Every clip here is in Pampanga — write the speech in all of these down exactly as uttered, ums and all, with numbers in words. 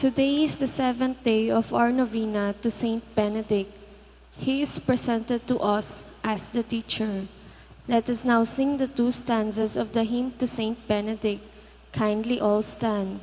Today is the seventh day of our novena to Saint Benedict. He is presented to us as the teacher. Let us now sing the two stanzas of the hymn to Saint Benedict. Kindly all stand.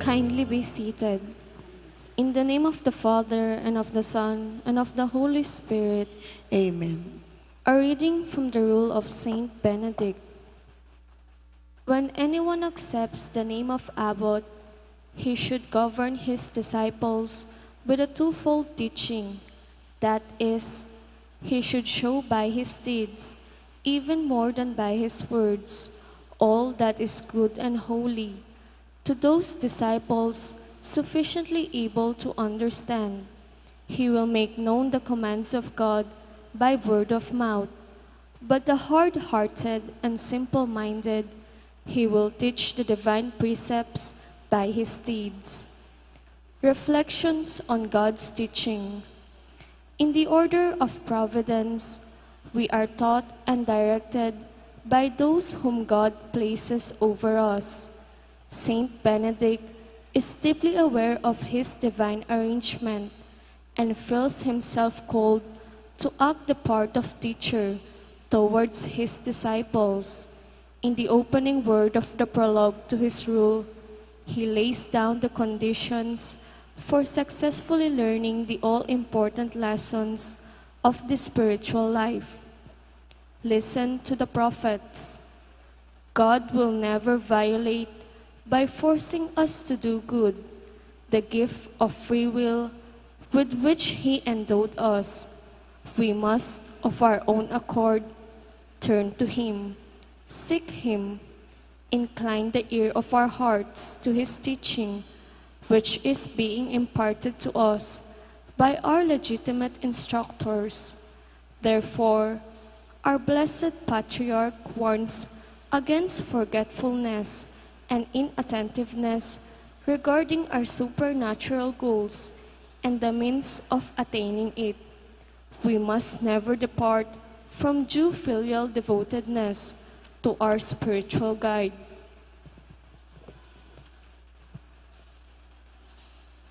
Kindly be seated. In the name of the Father, and of the Son, and of the Holy Spirit. Amen. A reading from the Rule of Saint Benedict. When anyone accepts the name of abbot, he should govern his disciples with a twofold teaching. That is, he should show by his deeds, even more than by his words, all that is good and holy to those disciples sufficiently able to understand. He will make known the commands of God by word of mouth, but the hard-hearted and simple-minded he will teach the divine precepts by his deeds. Reflections on God's teaching. In the order of providence, we are taught and directed by those whom God places over us. Saint Benedict is deeply aware of his divine arrangement and feels himself called to act the part of teacher towards his disciples. In the opening word of the prologue to his rule, he lays down the conditions for successfully learning the all-important lessons of the spiritual life. Listen to the prophets. God will never violate by forcing us to do good the gift of free will with which he endowed us. We must, of our own accord, turn to him, seek him, incline the ear of our hearts to his teaching, which is being imparted to us by our legitimate instructors. Therefore, our blessed patriarch warns against forgetfulness and inattentiveness regarding our supernatural goals and the means of attaining it. We must never depart from due filial devotedness to our spiritual guide.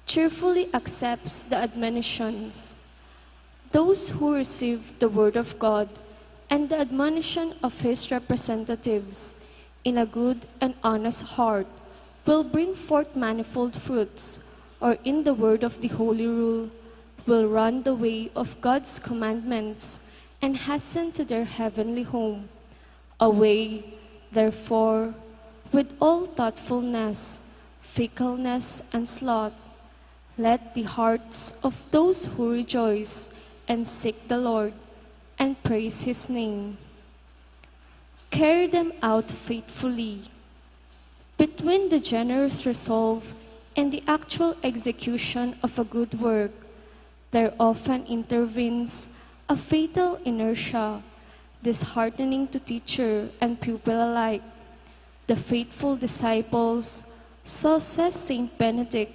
Cheerfully accepts the admonitions. Those who receive the word of God and the admonition of his representatives in a good and honest heart will bring forth manifold fruits, or in the word of the Holy Rule, will run the way of God's commandments and hasten to their heavenly home. Away, therefore, with all thoughtfulness, fickleness, and sloth. Let the hearts of those who rejoice and seek the Lord and praise his name. Carry them out faithfully. Between the generous resolve In the actual execution of a good work, there often intervenes a fatal inertia, disheartening to teacher and pupil alike. The faithful disciples, so says Saint Benedict,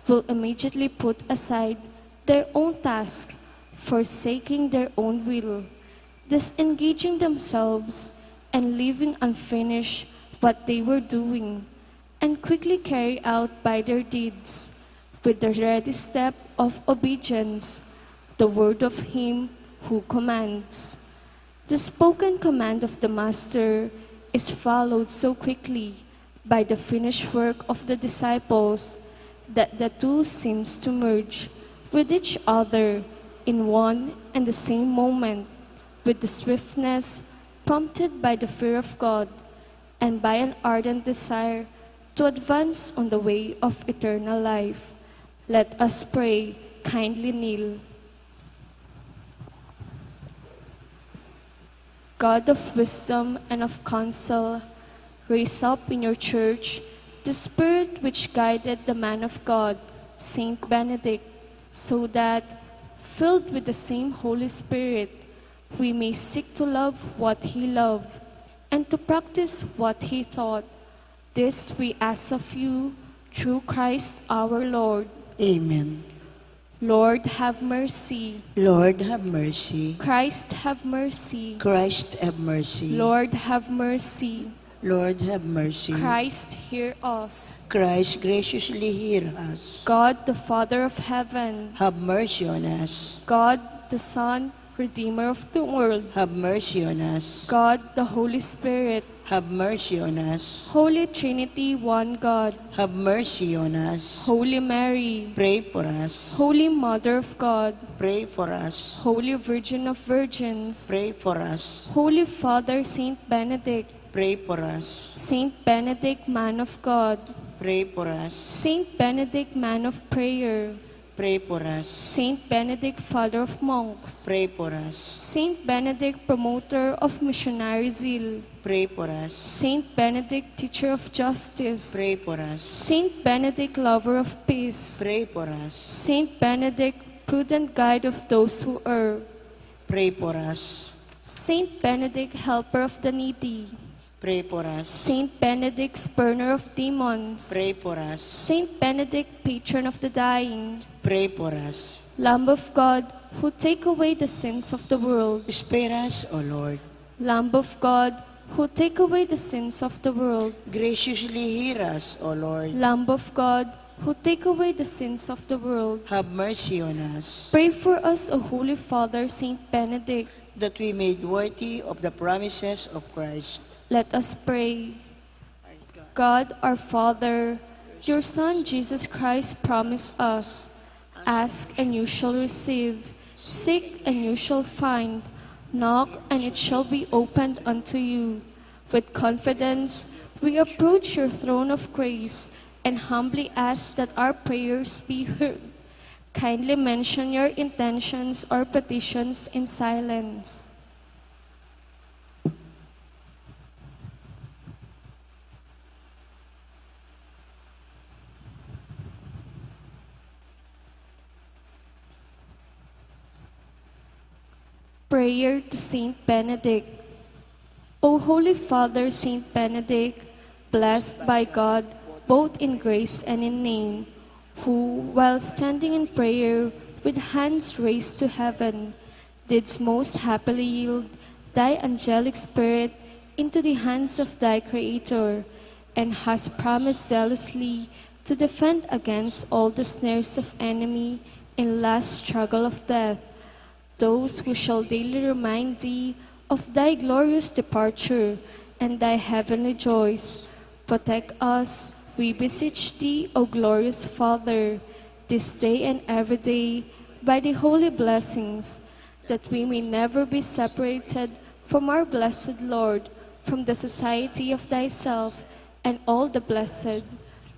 will immediately put aside their own task, forsaking their own will, disengaging themselves, and leaving unfinished what they were doing, and quickly carry out by their deeds, with the ready step of obedience, the word of him who commands. The spoken command of the Master is followed so quickly by the finished work of the disciples that the two seems to merge with each other in one and the same moment, with the swiftness prompted by the fear of God and by an ardent desire to advance on the way of eternal life. Let us pray. Kindly kneel. God of wisdom and of counsel, raise up in your church the spirit which guided the man of God, Saint Benedict, so that, filled with the same Holy Spirit, we may seek to love what he loved and to practice what he taught. This we ask of you through Christ our Lord. Amen. Lord, have mercy. Lord, have mercy. Christ, have mercy. Christ, have mercy. Lord, have mercy. Lord, have mercy. Christ, hear us. Christ, graciously hear us. God, the Father of heaven. Have mercy on us. God, the Son, Redeemer of the world. Have mercy on us. God, the Holy Spirit. Have mercy on us. Holy Trinity, one God. Have mercy on us. Holy Mary. Pray for us. Holy Mother of God. Pray for us. Holy Virgin of Virgins. Pray for us. Holy Father Saint Benedict. Pray for us. Saint Benedict, man of God. Pray for us. Saint Benedict, man of prayer. Pray for us. Saint Benedict, Father of Monks. Pray for us. Saint Benedict, promoter of missionary zeal. Pray for us. Saint Benedict, teacher of justice. Pray for us. Saint Benedict, lover of peace. Pray for us. Saint Benedict, prudent guide of those who err. Pray for us. Saint Benedict, helper of the needy. Pray for us. Saint Benedict, spurner of demons. Pray for us. Saint Benedict, patron of the dying. Pray for us. Lamb of God, who take away the sins of the world. Spare us, O Lord. Lamb of God, who take away the sins of the world. Graciously hear us, O Lord. Lamb of God, who take away the sins of the world. Have mercy on us. Pray for us, O Holy Father Saint Benedict. That we made worthy of the promises of Christ. Let us pray. God our Father, your Son Jesus Christ promised us, "Ask and you shall receive, seek and you shall find, knock and it shall be opened unto you." With confidence, we approach your throne of grace and humbly ask that our prayers be heard. Kindly mention your intentions or petitions in silence. Prayer to Saint Benedict. O Holy Father Saint Benedict, blessed by God both in grace and in name, who, while standing in prayer with hands raised to heaven, didst most happily yield thy angelic spirit into the hands of thy Creator, and hast promised zealously to defend against all the snares of enemy in last struggle of death those who shall daily remind thee of thy glorious departure and thy heavenly joys. Protect us, we beseech thee, O glorious Father, this day and every day, by the holy blessings, that we may never be separated from our blessed Lord, from the society of thyself and all the blessed,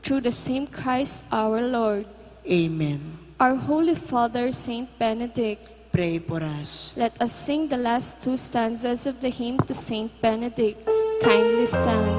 through the same Christ our Lord. Amen. Our Holy Father, Saint Benedict. Pray for us. Let us sing the last two stanzas of the hymn to Saint Benedict. Kindly stand.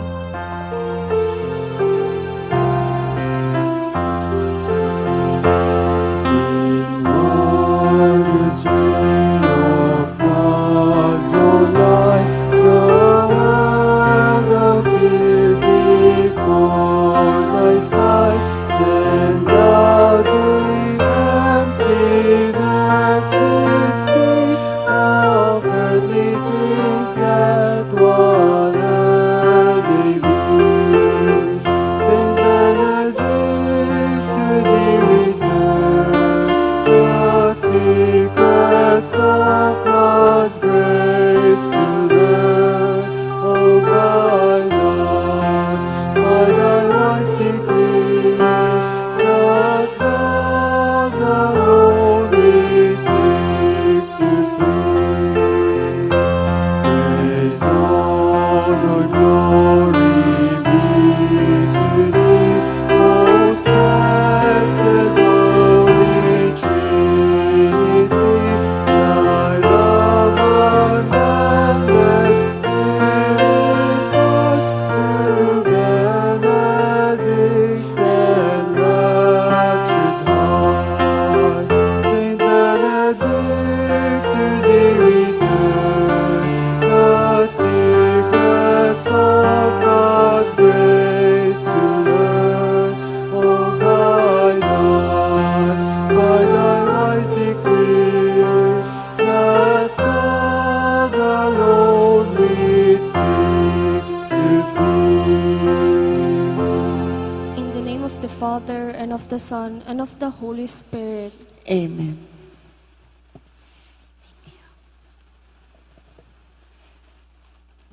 Father, and of the Son, and of the Holy Spirit. Amen.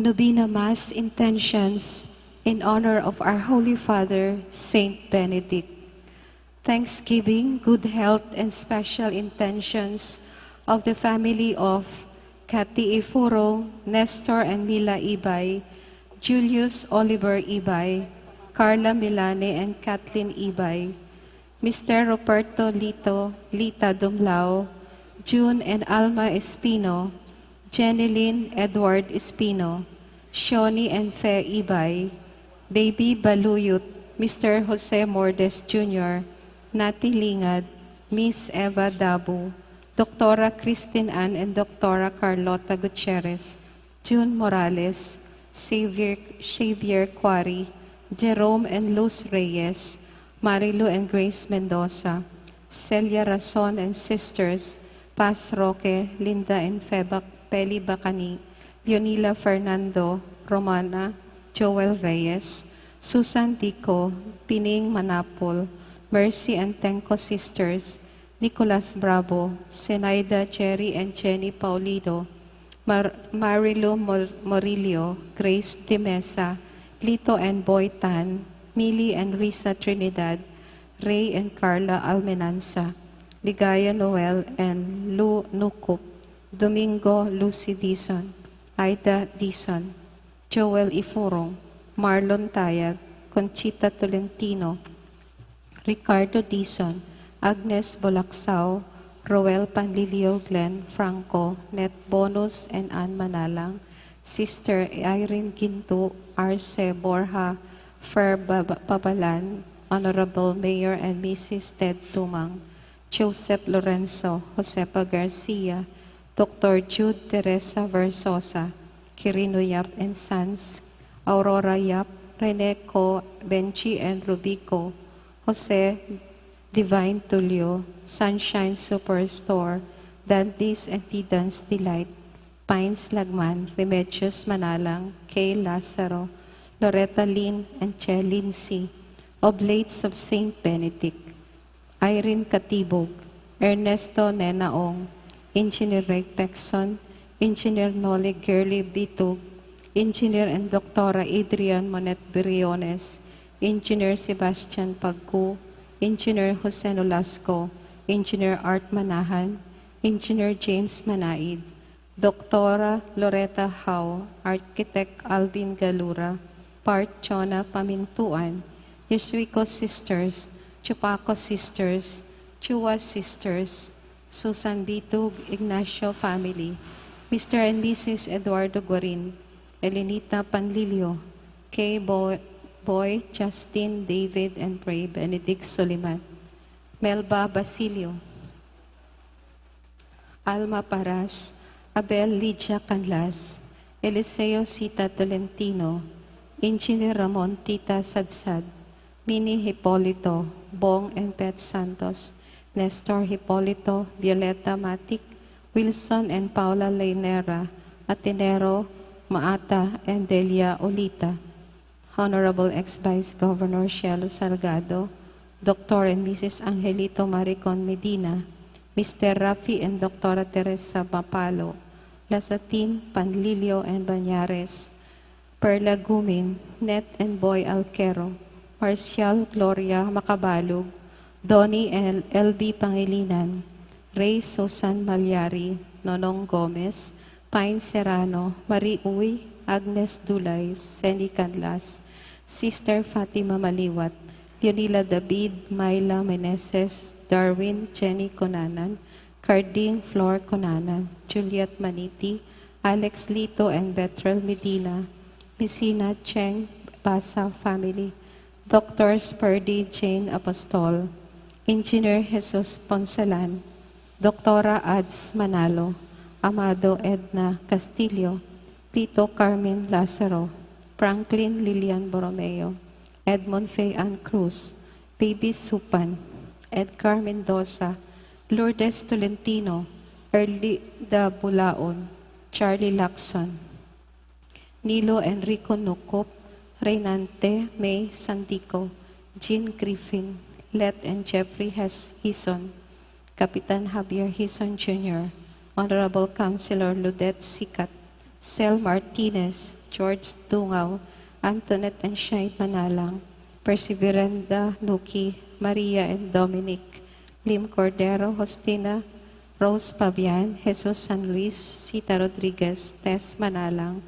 Novena Mass intentions in honor of our Holy Father, Saint Benedict. Thanksgiving, good health, and special intentions of the family of Kathy Ifurong, Nestor and Mila Ibay, Julius Oliver Ibay, Carla Milane and Kathleen Ibay, Mister Roberto Lito, Lita Dumlao, June and Alma Espino, Jenilyn Edward Espino, Shoni and Fe Ibay, Baby Baluyut, Mister Jose Mordes Junior, Nati Lingad, Miss Eva Dabu, Doctora Christine Ann and Doctora Carlota Gutierrez, June Morales, Xavier, Xavier Quarry, Jerome and Luz Reyes, Marilu and Grace Mendoza, Celia Rason and sisters, Paz Roque, Linda and Feba, Peli Bacani, Leonila Fernando, Romana, Joel Reyes, Susan Dico, Pining Manapul, Mercy and Tenco sisters, Nicolas Bravo, Zenaida, Jerry and Jenny Paulino, Mar- Marilu Mor- Morillo, Grace de Mesa, Lito and Boy Tan, Mili and Risa Trinidad, Ray and Carla Almenanza, Ligaya Noel and Lu Nukup, Domingo Lucy Dizon, Aida Dizon, Joel Ifurong, Marlon Tayag, Conchita Tolentino, Ricardo Dizon, Agnes Bolacsao, Roel Panlilio, Glenn Franco, Net Bonus and Ann Manalang, Sister Irene Ginto, Arce Borja, Fer Bab- Babalan, Honorable Mayor and Missus Ted Tumang, Joseph Lorenzo, Josefa Garcia, Doctor Jude Teresa Versosa, Quirino Yap and Sons, Aurora Yap, Rene Co, Benji and Rubico, Jose Divine Tulio, Sunshine Superstore, Dantes and Tidan's Delight, Pines Lagman, Remedios Manalang, Kay Lazaro, Loretta Lynn and Che Lindsay, Oblates of Saint Benedict, Irene Katibog, Ernesto Nenaong, Engineer Ray Pexon, Engineer Noli Girly Bitug, Engineer and Doctora Adrian Monet Briones, Engineer Sebastian Pagcu, Engineer Jose Nolasco, Engineer Art Manahan, Engineer James Manaid, Doctora Loretta Howe, Architect Alvin Galura, Part Chona Pamintuan, Yuswiko Sisters, Chupaco Sisters, Chua Sisters, Susan Bitug, Ignacio family, Mister and Missus Eduardo Guarin, Elenita Panlilio, K. Boy, Boy, Justin, David, and Pray Benedict Soliman, Melba Basilio, Alma Paras, Abel Lydia Canlas, Eliseo Sita Tolentino, Engineer Ramon Tita Sadsad, Mini Hipolito, Bong and Pet Santos, Nestor Hipolito, Violeta Matic, Wilson and Paula Lainera, Atenero Maata, and Delia Olita. Honorable ex-Vice Governor Shelo Salgado, Doctor and Missus Angelito Maricon Medina, Mister Rafi and Doctora Teresa Mapalo, Lasatin, Panlilio and Bañares, Perla Gumin, Net and Boy Alquero, Marcial Gloria Macabalug, Donnie and L B Pangilinan, Ray Susan Malyari, Nonong Gomez, Pine Serrano, Marie Uy, Agnes Dulay, Seni Canlas, Sister Fatima Maliwat, Leonila David, Myla Meneses, Darwin, Jenny Conanan, Carding, Flor Conanan, Juliet Maniti, Alex Lito and Betrel Medina, Messina Cheng Basa family, Doctors Purdy Jane Apostol, Engineer Jesus Ponsalan, Doctora Ads Manalo, Amado Edna Castillo, Lito Carmen Lazaro, Franklin Lilian Borromeo, Edmond Fay Ann Cruz, Baby Supan, Edgar Mendoza, Lourdes Tolentino, Erlinda Bulaon, Charlie Lacson, Nilo Enrico Nucop, Reynante May Santico, Jean Griffin, Let and Jeffrey Hes-, Hison, Kapitan Javier Hison Junior, Honorable Councilor Ludet Sikat, Sel Martinez, George Tungaw, Antoinette and Shine Manalang, Perseverenda Nuki, Maria and Dominic, Lim Cordero, Justina, Rose Pabian, Jesus San Luis, Sita Rodriguez, Tess Manalang,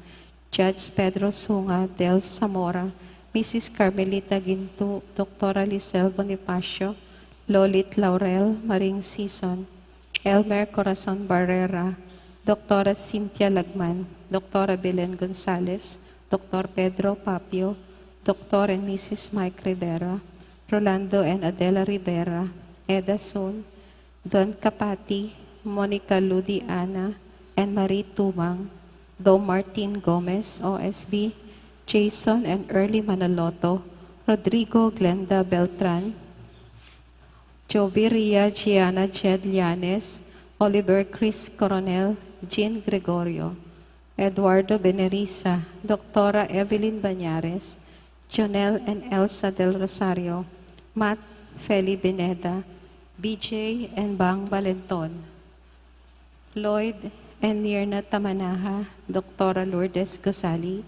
Judge Pedro Sunga, Del Zamora, Missus Carmelita Gintu, Doktora Lisel Bonifacio, Lolit Laurel, Maring Sison, Elmer Corazon Barrera, Doktora Cynthia Lagman, Doktora Belen Gonzalez, Doktor Pedro Papio, Doktor and Missus Mike Rivera, Rolando and Adela Rivera, Eda Sun, Don Kapati, Monica Ludi Ana, and Marie Tumang, Dom Martin Gomez, O S B, Jason and Early Manaloto, Rodrigo Glenda Beltran, Joviria Gianna Jed Llanes, Oliver Chris Coronel, Jean Gregorio, Eduardo Beneriza, Doktora Evelyn Bañares, Jonel and Elsa Del Rosario, Matt Feli Bineda, B J and Bang Valenton, Lloyd and Mirna Tamanaha, Doktora Lourdes Gozali,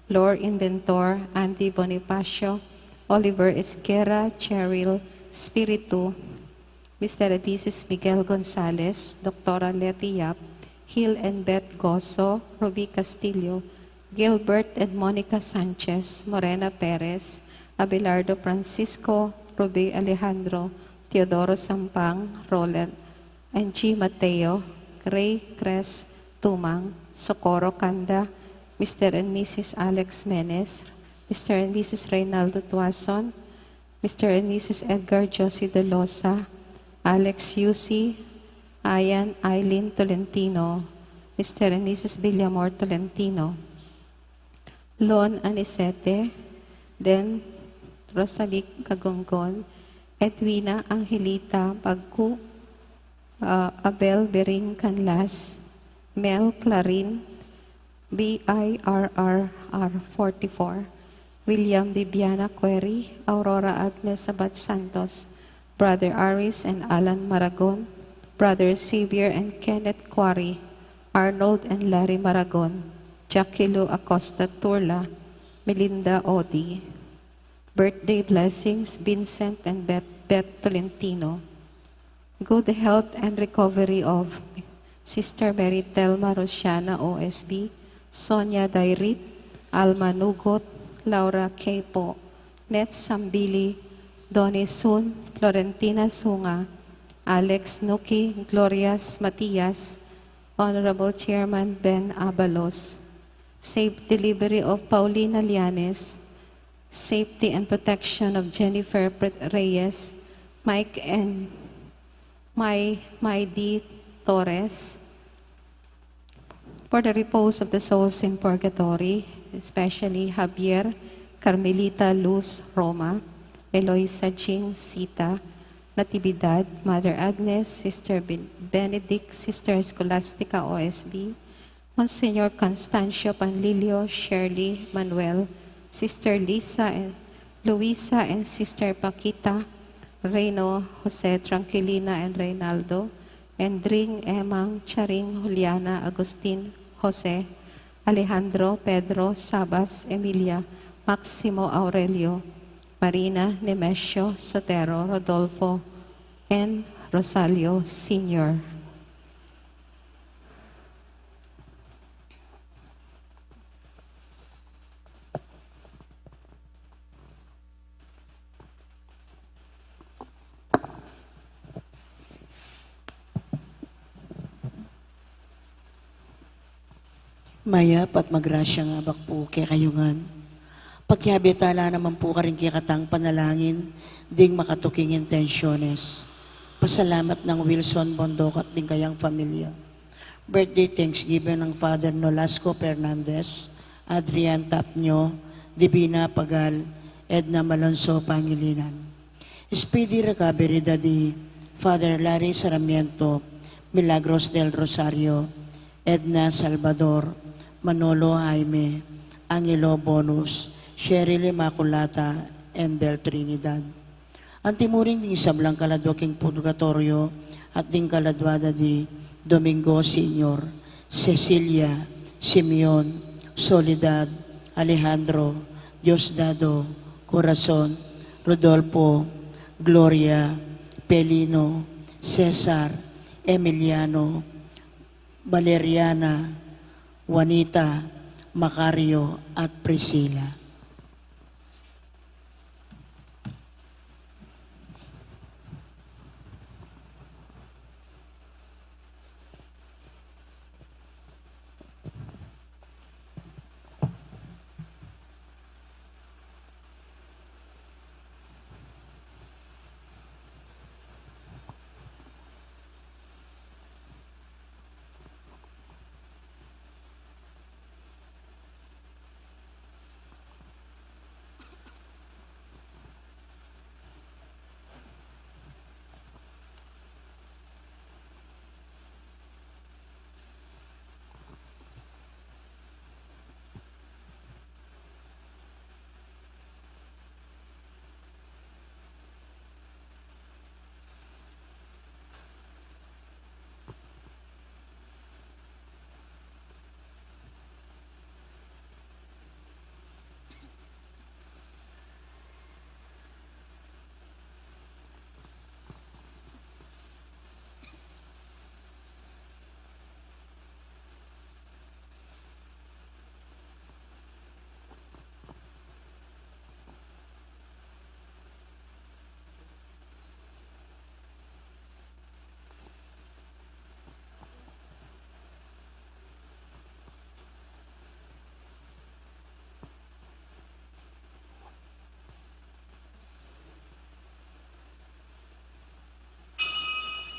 Lor Inventor, Andy Bonifacio, Oliver Esguerra, Cheryl Spiritu, Mister and Missus Miguel Gonzalez, Doktora Leti Yap, Gil and Beth Goso, Ruby Castillo, Gilbert and Monica Sanchez, Morena Perez, Abelardo Francisco, Ruby Alejandro, Teodoro Sampang, Roland, Angie Mateo, Gray Cres Tumang, Socorro Kanda, Mister and Missus Alex Menes, Mister and Missus Reynaldo Tuason, Mister and Missus Edgar Josie De Losa, Alex Yusi, Ayan Eileen Tolentino, Mister and Missus Villamor Tolentino, Lon Anicete, Den Rosalic Cagongon, Edwina Angelita Pagcu, ah, Abel Bering Canlas, Mel Clarin, B I R R R forty-four, William Bibiana Query, Aurora Agnes Abad Santos, Brother Aris and Alan Maragon, Brother Xavier and Kenneth Quarry, Arnold and Larry Maragon, Jackie Lou Acosta Turla, Melinda Odi. Birthday blessings, Vincent and Beth, Beth Tolentino. Good health and recovery of Sister Mary Telma Rosiana O S B, Sonia Dairit, Alma Nugot, Laura K. Po, Net Sambili, Donnie Sun, Florentina Sunga, Alex Nuki, Glorias Matias, Honorable Chairman Ben Abalos. Safe delivery of Paulina Llanes, safety and protection of Jennifer Pre-, Reyes, Mike and Mai, Mai D. Torres, for the repose of the souls in purgatory, especially Javier, Carmelita Luz Roma, Eloisa Jing Sita, Natividad, Mother Agnes, Sister Ben-, Benedict, Sister Scholastica O S B, Monsignor Constancio Panlilio, Shirley, Manuel, Sister Lisa and Luisa and Sister Paquita, Reno, Jose, Tranquilina and Reynaldo, and Dring, Emang, Charing, Juliana, Agustin, Jose, Alejandro, Pedro, Sabas, Emilia, Maximo, Aurelio, Marina, Nemesio, Sotero, Rodolfo, and Rosalio Senior. Mayap at magrasyang abak pu kekayu ngan. Pagyabe tala naman pu karing kekatang panalangin ding makatuking intensyones. Pasalamat nang Wilson Bondoc at ding kayang pamilya. Birthday Thanksgiving nang Father Nolasco Fernandez, Adrian Tapnio, Divina Pagal, Edna Malonzo Pangilinan. Speedy recovery da di Father Larry Sarmiento, Milagros del Rosario, Edna Salvador, Manolo Jaime, Angelo Bonus, Cheryl Immaculata, and Bel Trinidad. Anti mu rin ding sablang kaladua king purgatoryo at ding kaladua da di Domingo Senior, Cecilia, Simeon, Soledad, Alejandro, Diosdado, Corazon, Rodolfo, Gloria, Pelino, Cesar, Emiliano, Valeriana, Juanita, Macario, at Priscila.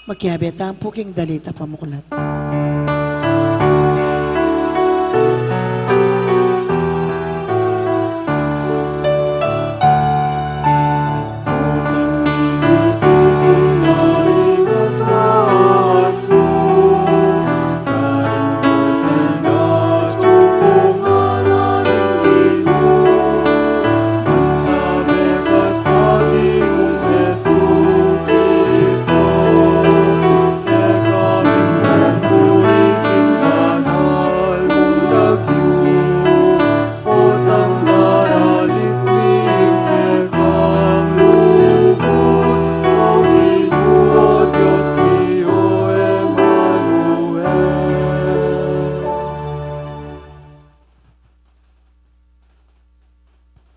Makiabe tamu pu king dalit a pamuklat. King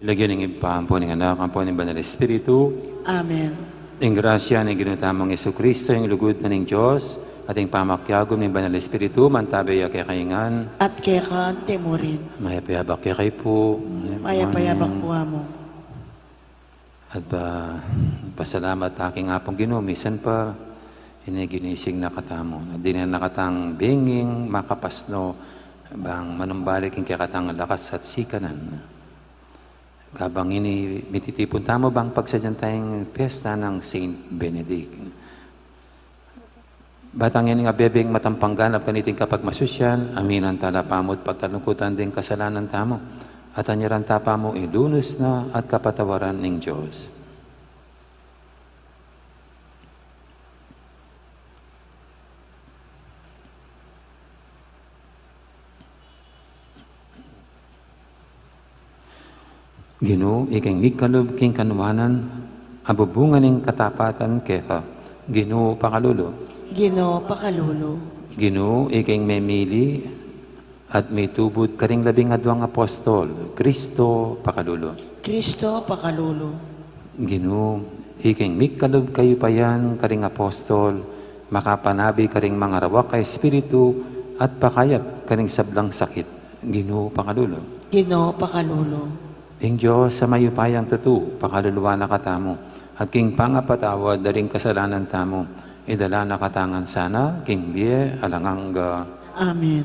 lagyu ning Ibpa, ampo ning Anak, ampo ning Banal Espiritu. Amen. Ing grasya ning Ginu tamung Jesucristo, ing lugud na ning Dios, at ing pamakiagum ning Banal Espiritu, mantabe ya kekayu ngan. At keka anti mu rin. Mayap a abak kekayu pu. Mayap a abak pu, Among. At pa, pasalamat ta king Apung Ginu, misan pa, ini ginising na katamu. At dinan na katang benging makapasno, bang manumbalik ing kekatang lakas at sikanan. Kabang ini mititipun tamu bang pagsadyan tayang piyesta nang Saint Benedict. Batang ini nga bebeng matampang ganap kaniting kapagmasusyan, aminan tala pamu at pagkalungkutan ding kasalanan tamu, at anyaran ta pamu ilunus na at kapatawaran ning Dios. Ginu, ika ing migkalub king kanuanan, abubungan ning katapatan keka. Ginu, pakalulu. Ginu, pakalulu. Ginu, ika ing memili at mitubud karing labing aduang apostol. Kristo, pakalulu. Kristo, pakalulu. Ginu, ika ing migkalub kayupayan karing apostol, makapanabi karing mangarawak a espiritu, at pakayap karing sablang sakit. Ginu, pakalulu. Ginu, pakalulu. Ing Dios a mayupayang tutu, pakaluluan na katamu, at king pangapatawad da ring kasalanan tamu, idala na katamu ngan sana king bie alang angga. Amen.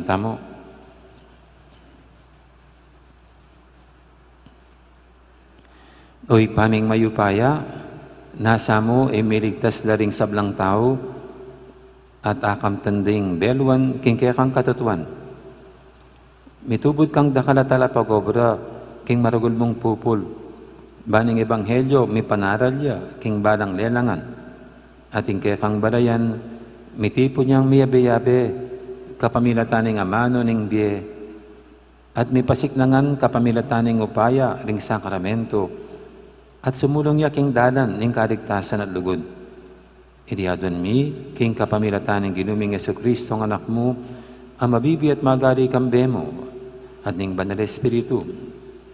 Tamu. O Ibpa ming mayupaya, nasa mu ing miligtas la ring sablang tau, at akamtan ding beluan king kekang katutuan. Mitubud kang dakal a talapag-obra king maragul mung pupul, ban ing ebanghelyo mipanaral ya king balang lelangan, at ing kekang balayan mitipun yang miyabe-yabe kapamilatan ning amanu ning bie, at mipasiknangan kapamilatan ning upaya ring sakramento, at sumulung ya king dalan ning kaligtasan at lugud. Iti aduan mi king kapamilatan ning Ginu ming Jesucristo, a Anak mu, a mabibie at magari kambe mu, at ning Banal Espiritu,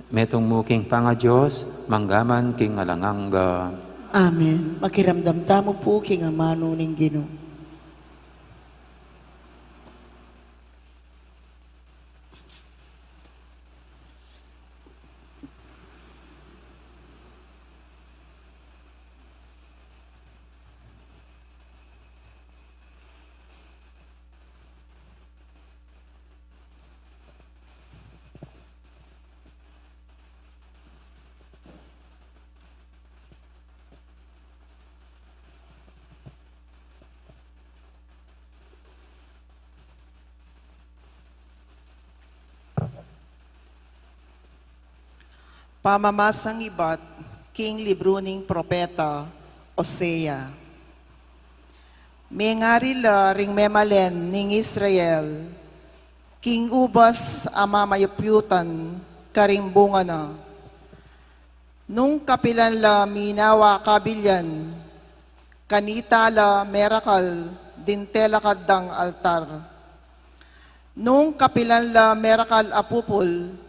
metung mu king pangaDios, mangga man king alang angga. Amen. Makiramdam tamu pu king amanu ning Ginu. Pamamasang ibat king libru ning propeta Hosea. Mengari la ring memalen ning Israel, king ubas a mamayupyutan karing bunga na. Nung kapilan la minawa kabilyan, kanita la merakal ding telakad dang altar. Nung kapilan la merakal a pupul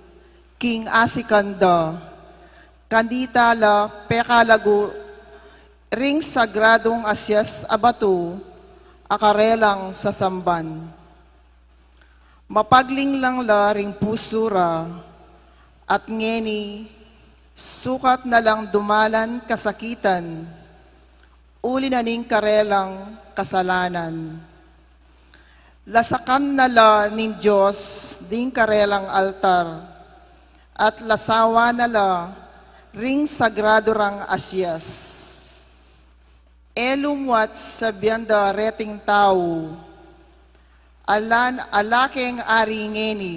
king asikan da, kanita la pekalagu ring sagradung asias a batu a karelang sasamban. Mapaglinglang la ring pusu ra, at ngeni sukat na lang dumalan kasakitan, uli na ning karelang kasalanan. Lasakan na la ning Dios ding karelang altar, at lasawa na la ring sagradu rang asias. E lumwat sabian da reting tau, "Ala, ala keng ari ngeni,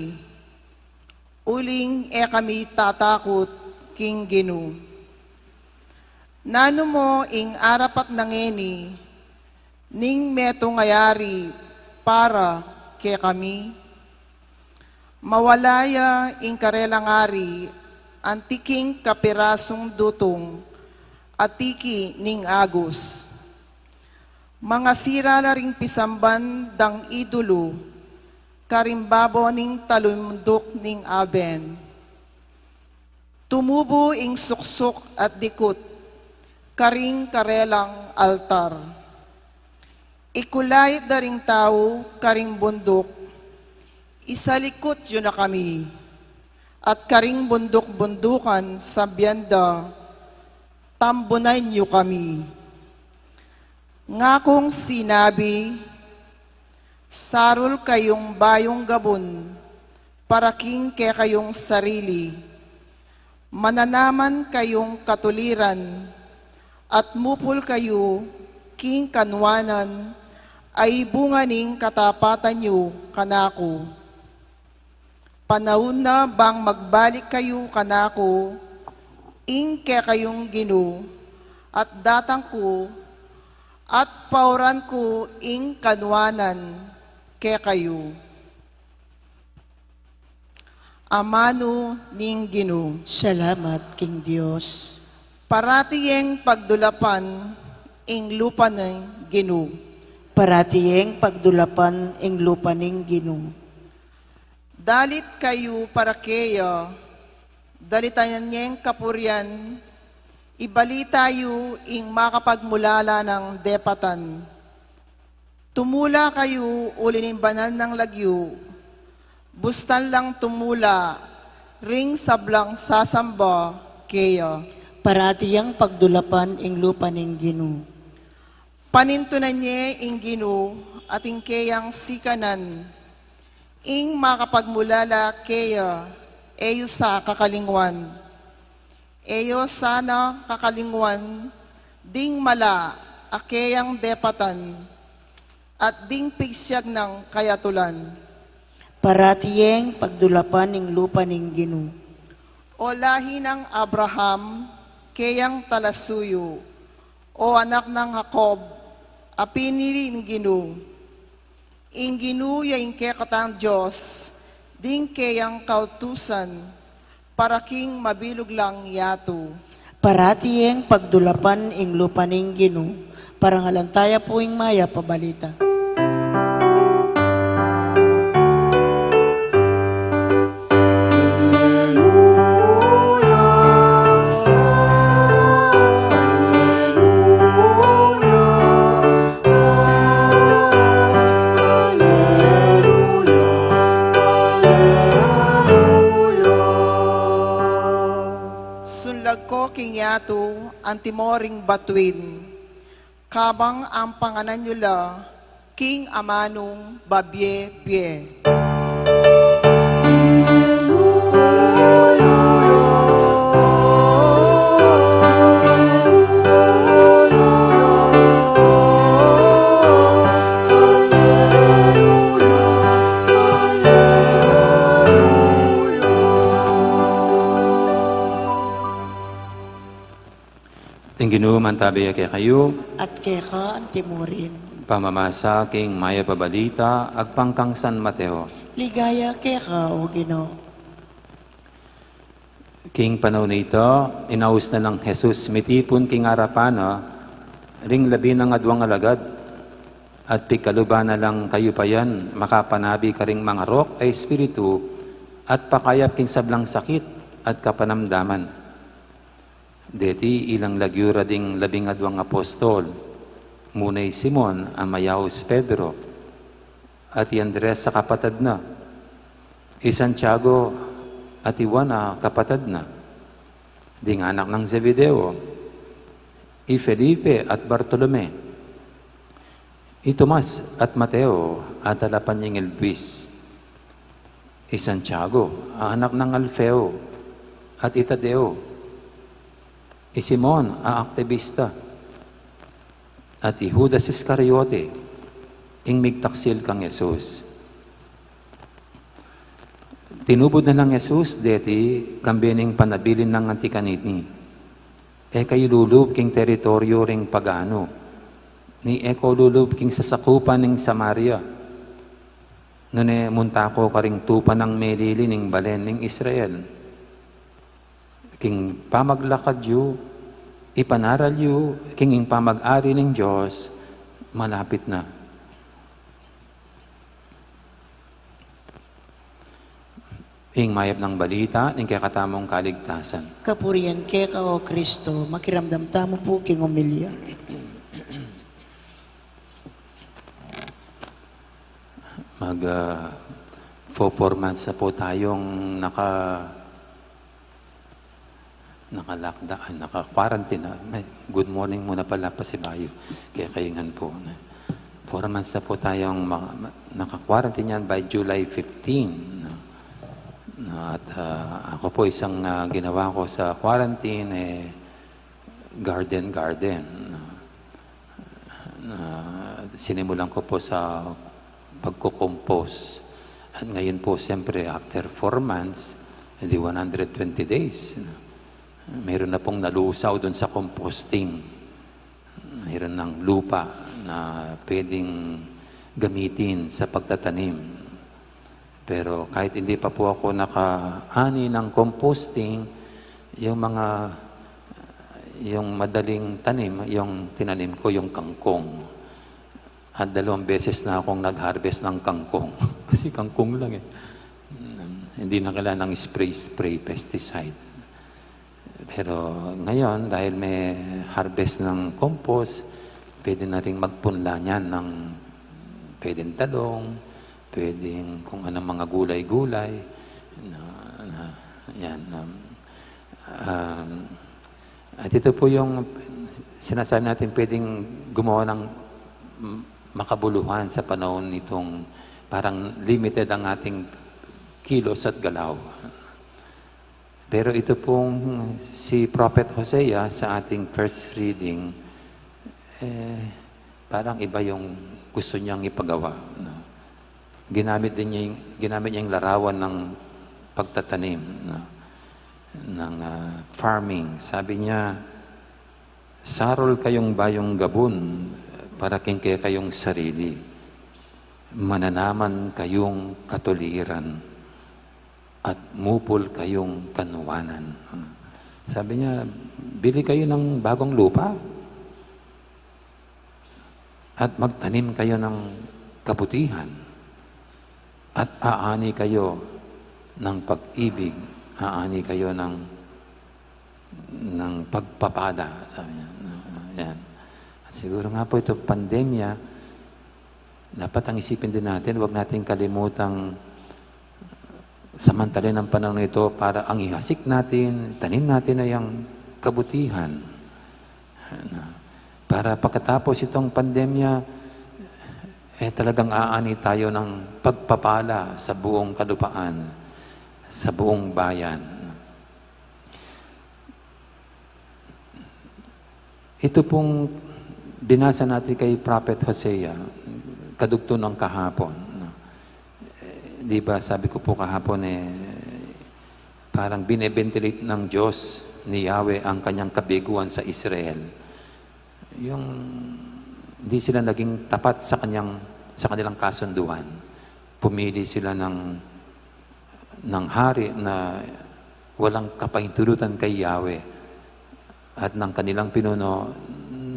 uling e kami tatakut king Ginu." Nanu mo ing arapat na ngeni ning metung a ari para kekami? Mawala ya ing karelang ari anti king kapirasung dutung a tiki ning agus. Mangasira la ring pisamban dang idulu karing babo ning talumunduk ning Aven. Tumubu ing suksuk at dikut karing karelang altar. Ikulait da ring tau karing bunduk, "Isalikut yu na kami." At karing bunduk-bundukan sabian da, "Tambunan yu kami." Ngakung sinabi, "Sarul kayung bayung gabun para king kekayung sarili. Mananaman kayung katuliran, at mupul kayu king kanwanan a ibunga ning katapatan yu kanaku." Panaun na bang magbalik kayu kanaku ing kekayung Ginu, at datang ku, at pauran ku ing kanwanan kekayu. Amanu ning Ginu. Salamat king Dios. Parati yeng pagdulapan ing lupa ning Ginu. Parati yeng pagdulapan ing lupa ning Ginu. Dalit kayu para keya, dalitan yeng kapurian, ibalita yu ing makapagmulala nang depatan. Tumula kayu uli ning banal nang lagyu, bustan lang tumula ring sablang sasamba keya. Parati yang pagdulapan ing lupa ning Ginu. Panintunan ye ing Ginu at ing keyang sikanan, Ing makapagmulala keya, e yu sa kakalingwan. E yu sana kakalingwan ding mala a keyang depatan at ding pigsiag nang kayatulan. Parati yeng pagdulapan ing lupa ning Ginu. O lahi nang Abraham, keyang talasuyu, o anak nang Jacob, a pinili ning Ginu. Ing Ginu ya ing kekatang Dios, ding keyang kautusan, para king mabilug lang yatu. Parati yeng pagdulapan ing lupa ning Ginu, parangalan taya pu ing mayap a balita. Sunlag ko king yatu, antimo ring batuin. Kabang ampanganan yu la king amanung babie-bie. Ing Ginu mantabe ya kekayu. At keka antimurin. Pamamasa king mayap a balita agpang kang San Mateo. Ligaya keka, O Ginu. King panaun a ita, inaus na lang Jesus mitipun king arapan na ring labi nang adwang alagad, at pigkaluban na lang kayupayan makapanabi karing mangarok a espiritu at pakayap king sablang sakit at kapanamdaman. Deti ilang lagyu ra ding labing adwang apostol, muna i Simon a mayaus Pedro, at i Andres a kapatad na, i Santiago at i Juan a kapatad na, ding anak nang Zebedeo, i Felipe at Bartolome, i Tomas at Mateo a talapan ning Elbis, i Santiago a anak nang Alfeo, at i Tadeo, i Simon a aktibista, at i Judas Iscariote, ing migtaksil kang Jesus. Tinubud na nang Jesus deti kambe ning panabilin nang anti kanini. E kayu lulub king teritoryu ring pagano, ni e ko lulub king sasakupan ning Samaria. Nune munta ko karing tupa nang melili ning balen ning Israel. King pamaglakad yu, ipanaral yu king ing pamag-ari ning Dios malapit na. Ing mayap nang balita ning kekatamung kaligtasan. Kapurian keka, O Kristo. Makiramdam tamu pu king omilya. Mag, ah, fo-, four months na po tayong naka, naka-lockdown, ay, naka-quarantine na. May, good morning muna pala, pasibayu. Kaya kaingan po. Four months na po tayong ma-, ma-, naka-quarantine yan by July fifteen, no? Na, at, ah, ako po, isang, ah, ginawa ko sa quarantine, eh, garden, garden, no? Na sinimulan ko po sa pagko-compose. At ngayon po, siyempre, after four months, edi one hundred twenty days, no? Meron na pong nalusaw dun sa composting. Meron ng lupa na pwedeng gamitin sa pagtatanim. Pero kahit hindi pa po ako nakaani ng composting, yung mga, yung madaling tanim, yung tinanim ko, yung kangkong. At dalawang beses na akong nag-harvest ng kangkong. Kasi kangkong lang eh. Mm, hindi na kailangan ng spray, spray, pesticide. Pero ngayon, dahil may harvest ng compost, pwede na ring magpunla niyan ng pwedeng talong, pwedeng kung anong mga gulay-gulay. Na, na, yan, um, um, at ito po yung sinasabi natin, pwedeng gumawa ng makabuluhan sa panahon nitong Parang limited ang ating kilos at galaw. Pero ito pong si Prophet Hosea sa ating first reading, eh, parang iba yung gusto niyang ipagawa, no? Ginamit din niya yung, ginamit niya yung larawan ng pagtatanim, no? Ng, ah, farming. Sabi niya, "Sarul kayung bayung gabun para king kekayung sarili. Mananaman kayung katuliran at mupul kayung kanwanan." Sabi niya, "Bili kayo ng bagong lupa at magtanim kayo ng kabutihan at aani kayo ng pag-ibig, aani kayo ng, ng pagpapala," sabi niya. Yan. At siguro nga po ito, pandemya, dapat ang isipin din natin, huwag natin kalimutang samantalin ang panahon ito para ang ihasik natin, tanim natin ay ang kabutihan. Ano, para pagkatapos itong pandemya, eh, talagang aani tayo ng pagpapala sa buong kalupaan, sa buong bayan. Ito pong binasa natin kay Prophet Hosea, kadugtong ng kahapon, no? Eh, di ba sabi ko po kahapon, eh, parang bine-ventilate ng Diyos, ni Yahweh, ang kanyang kabiguan sa Israel. Yung hindi sila naging tapat sa kanyang, sa kanilang kasunduan. Pumili sila ng, ng hari na walang kapahintulutan kay Yahweh at ng kanilang pinuno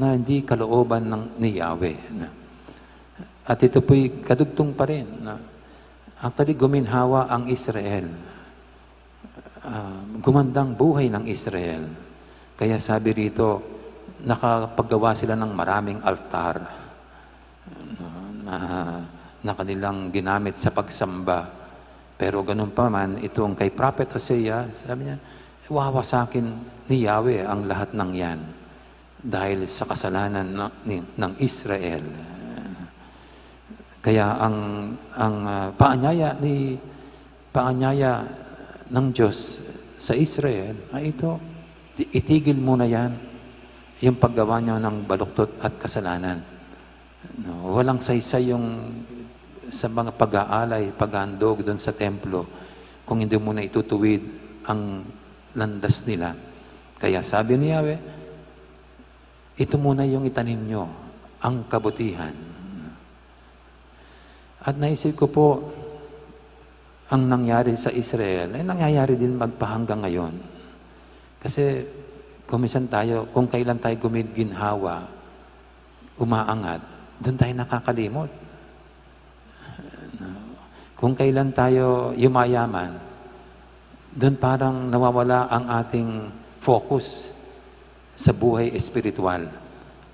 na hindi kalooban ng, ni Yahweh. At ito po'y kadugtong pa rin. Actually, guminhawa ang Israel. Ah, gumandang buhay ng Israel. Kaya sabi rito, nakapaggawa sila ng maraming altar, no, na, na kanilang ginamit sa pagsamba. Pero ganun pa man, itong kay Prophet Hosea, sabi niya, "Wawasakin ni Yahweh ang lahat ng yan dahil sa kasalanan na, ni, ng Israel." Kaya ang, ang, ah, paanyaya ni, paanyaya ng Diyos sa Israel ay ito, "Ti-, itigil mo na yan, yung paggawa niyo ng baluktot at kasalanan." No, walang saysay yung sa mga pag-aalay, pag-aandog doon sa templo kung hindi mo na itutuwid ang landas nila. Kaya sabi ni Yahweh, "Ito muna yung itanim nyo, ang kabutihan." At naisip ko po, ang nangyari sa Israel, ay nangyayari din magpahanggang ngayon. Kasi kung minsan tayo, kung kailan tayo gumiginhawa, umaangat, doon tayo nakakalimot. Kung kailan tayo yumayaman, doon parang nawawala ang ating focus sa buhay espiritual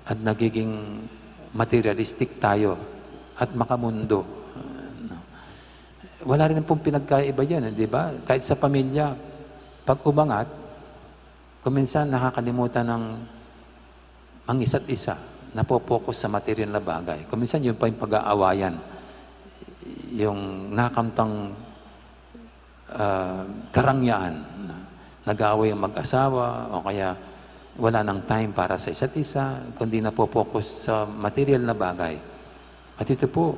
at nagiging materialistic tayo at makamundo. Wala rin pong pinagkaiba yan, eh, di ba? Kahit sa pamilya, pag umangat, kung minsan nakakalimutan ng ang isa't isa, napopokus sa material na bagay. Kung minsan, yun pa yung pag-aawayan, yung nakamtang, ah, karangyaan. Nag-aaway ang mag-asawa, o kaya wala nang time para sa isa't isa, kundi napopokus sa material na bagay. At ito po,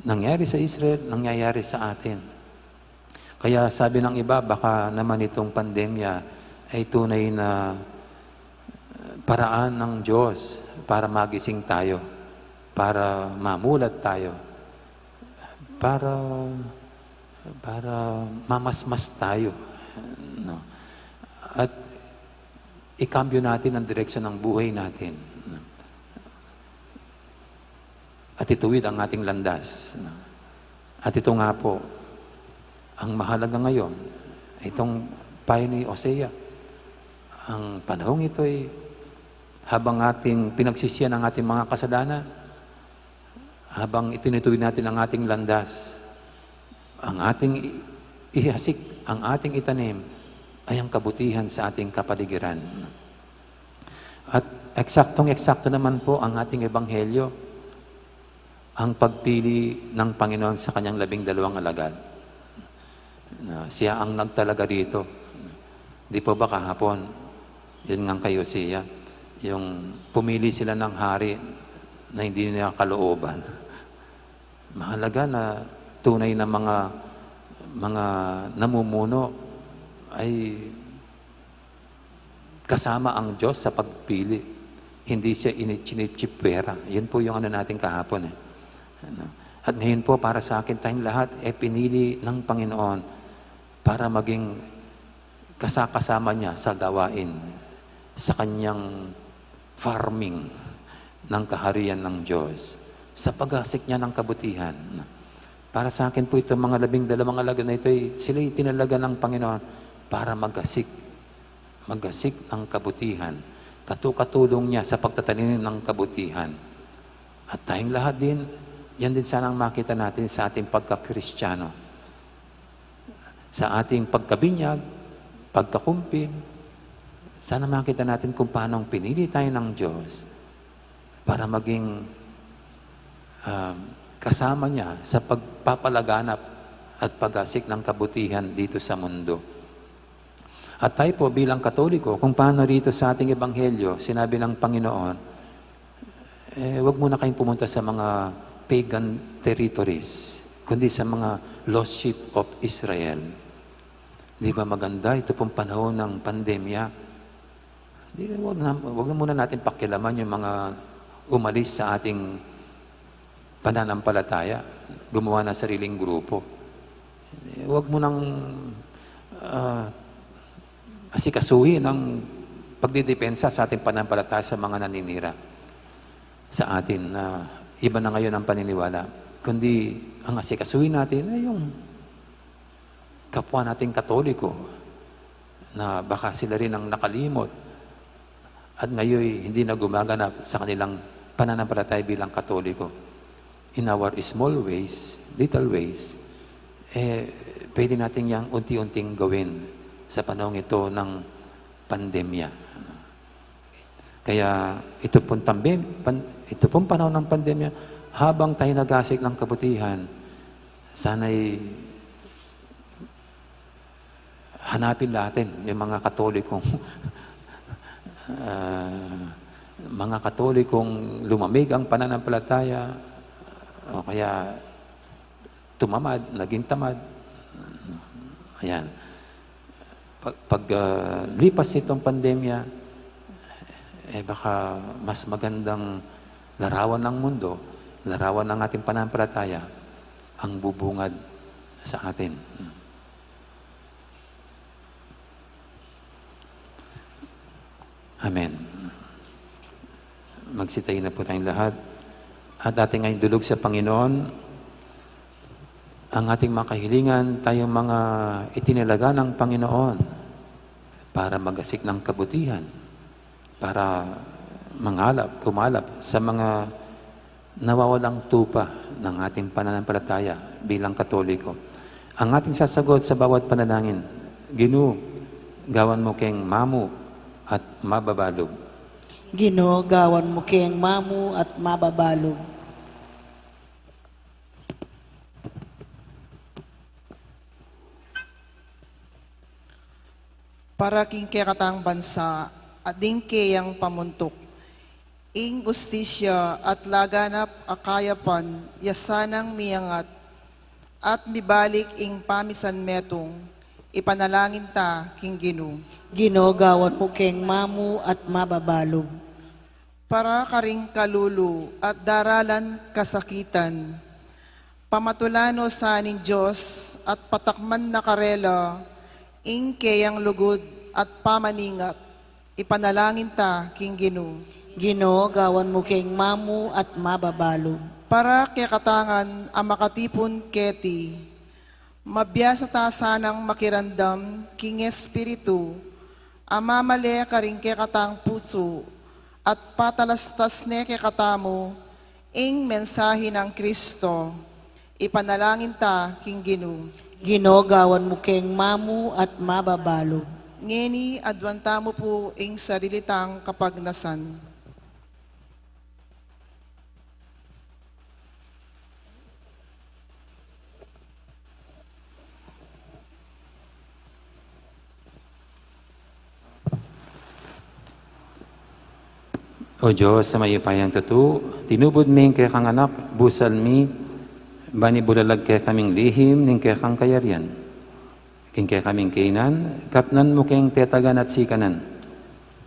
nangyari sa Israel, nangyayari sa atin. Kaya sabi ng iba, baka naman itong pandemya ay tunay na paraan ng Diyos para magising tayo, para mamulat tayo, para, para mamasmas tayo, no? At ikambyo natin ang direksyon ng buhay natin, no? At ituwid ang ating landas, no? At ito nga po, ang mahalaga ngayon, itong payo ni Hosea, ang panahong ito ay habang ating pinagsisihan ang ating mga kasalanan, habang itinituwid natin ang ating landas, ang ating i-, ihasik, ang ating itanim, ay ang kabutihan sa ating kapaligiran. At eksaktong-eksakto naman po ang ating ebanghelyo. Ang pagpili ng Panginoon sa kanyang labing dalawang alagad. Na siya ang nagtalaga dito. Di po ba kahapon, yun nga kay Hosea, yung pumili sila ng hari na hindi niya kalooban. Mahalaga na tunay na mga, mga namumuno ay kasama ang Diyos sa pagpili. Hindi siya ini-, chinitsipwera. Yun po yung ano natin kahapon eh. Ano? At ngayon po, para sa akin, tayong lahat, eh, pinili ng Panginoon para maging kasakasama niya sa gawain, sa kanyang farming ng kaharian ng Diyos, sa pag-asik niya ng kabutihan. Para sa akin po, itong mga labing dalawang alagad na ito, ay sila itinalaga ng Panginoon para magasik, magasik ng kabutihan. Katukatulong niya sa pagtatanim ng kabutihan. At tayong lahat din, yan din sana ang makita natin sa ating pagkakristyano. Sa ating pagkabinyag, pagkakumpil, sana makita natin kung paano pinili tayo ng Diyos para maging, um, kasama niya sa pagpapalaganap at pag-asik ng kabutihan dito sa mundo. At tayo po bilang Katoliko, kung paano rito sa ating Ebanghelyo, sinabi ng Panginoon, eh, wag muna kayong pumunta sa mga pagan territories, kundi sa mga lost sheep of Israel. Di ba maganda ito pong panahon ng pandemya? Di, wag na, wag na muna natin pakialaman yung mga umalis sa ating pananampalataya, gumawa ng sariling grupo. Eh, wag mo nang, ah, asikasuhin ang pagdidepensa sa ating pananampalataya sa mga naninira sa atin na iba na ngayon ang paniniwala. Kundi ang asikasuhin natin ay yung kapwa nating Katoliko na baka sila rin ang nakalimot at ngayon hindi na gumaganap sa kanilang pananampalataya bilang Katoliko. In our small ways, little ways, eh, pwede natin yang unti-unting gawin sa panahong ito ng pandemya. Kaya ito pong tambe-, pan-, ito pong panahon ng pandemya, habang tayo nagasik ng kabutihan, sana'y hanapin natin yung mga Katolikong, ah, mga Katolikong lumamig ang pananampalataya, o kaya tumamad, naging tamad. Ayan. Pag, pag, ah, lipas itong pandemya, eh, baka mas magandang larawan ng mundo, larawan ng ating pananampalataya, ang bubungad sa atin. Amen. Magsitayo na po tayong lahat. At ating ngayong dulog sa Panginoon, ang ating mga kahilingan, tayong mga itinalaga ng Panginoon para magasik ng kabutihan, para mangalap, kumalap sa mga nawawalang tupa ng ating pananampalataya bilang Katoliko. Ang ating sasagot sa bawat panalangin, Ginu, gawan mo keng mamu at mababalug. Ginu, gawan mo keng mamu at mababalug. Para king kekatang bansa at ding keyang pamuntuk, ing ustisya at laganap a kayapan ya sanang miyangat at mibalik ing pamisan metung, ipanalangin ta king Ginu. Ginu, gawan mu keng mamu at mababalug. Para karing kalulu at daralan kasakitan, pamatulan no sa ning Dios at patakman na karela ing keyang lugud at pamaningat, ipanalangin ta king Ginu. Ginu, gawan mu keng mamu at mababalug. Para kekatangan a makatipun keti, mabiasa ta sanang makiramdam king Espiritu a mamale karing kekatang pusu at patalastas ne kekatamu ing mensahe nang Kristo. Ipanalangin ta king Ginu. Ginu, gawan mu keng mamu at mababalug. Ngeni, aduan tamu pu ing sarili tang kapagnasan. O Dios, a mayupayang tutu, tinubud me ing kekang Anak, busal mi, ban ibulalag kekaming lihim ning kekang kayarian. King kekaming kainan, kapnan mu keng tetagan at sikanan.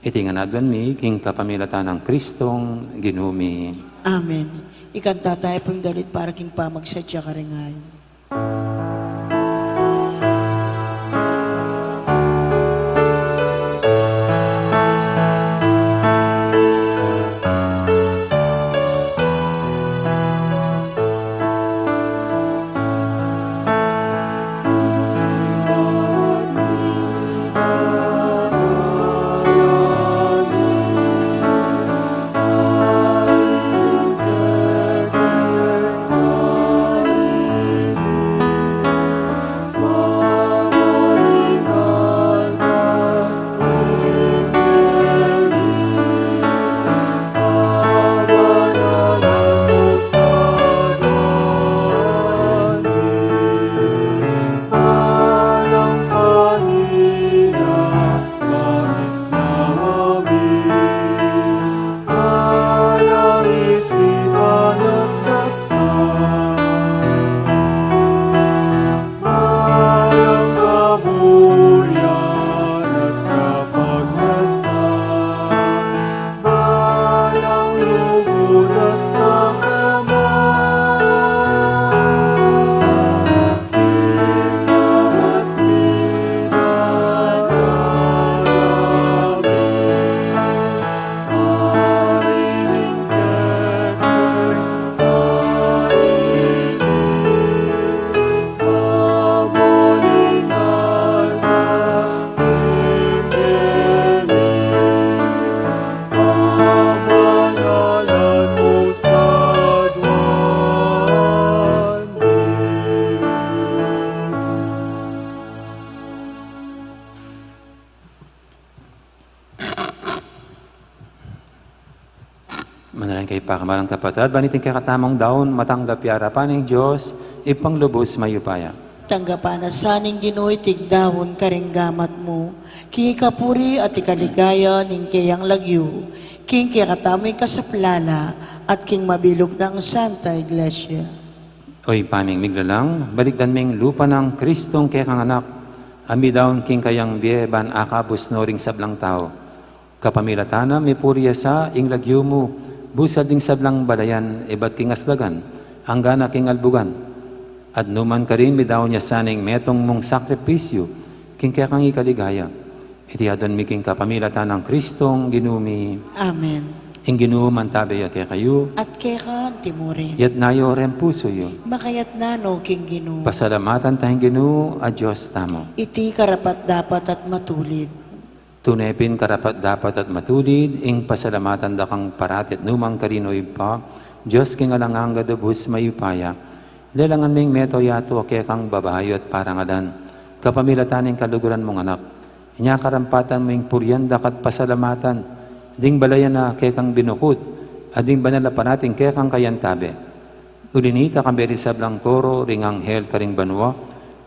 Iti ngan aduan mi, king kapamilatan nang Kristong Ginu mi. Amen. Ikanta tamu pung dalit para king pamagsadya karing ayin. Manalangin kayu, pakamalan kung kapatad, ban iting kekatamung daun matanggap ya king arapan ning Dios, Ibpang lubus mayupaya. Tanggapan na sa ning Ginu iting daun karing gamat mu, king ikapuri at ikaligaya ning keyang lagyu, king kekatamung kasaplalan at king mabilug nang Santa Iglesia. O Ibpa ming miglalang, balikdan ming lupa nang Kristong kekang Anak, a midaun king kayang bie ban akabus no ring sablang tau. Kapamilatan na mipuri ya sa ing lagyu mu, busal ding sablang balayan ibat king aslagan, angga na king albugan. At nu man karin midaun ya sa ning metung mung sakripisyu, king kekang ikaligaya. Iti aduan mi king kapamilatan nang Kristong Ginu mi. Amen. Ing Ginu mantabe ya kekayu. At keka antimurin. Iyatas yu reng pusu yu. Makayatas no king Ginu. Pasalamatan taya ing Ginu a Dios tamu. Iti karapat-dapat at matulid. Tune pin karapat-dapat at matulid, ing pasalamatan da kang parati at nu man karin, o Ibpa, Dios king alang angga, lubus mayupaya. Lelangan ming metung yatu a kekang babayu at parangalan, kapamilatan ning kaluguran mung Anak. Inya karampatan mu ing purian da ka at pasalamatan ding balayan a kekang binukud, at ding banal a parating kekang kayantabe. Uli nita, kambe ring sablang koro ring anghel karing banua,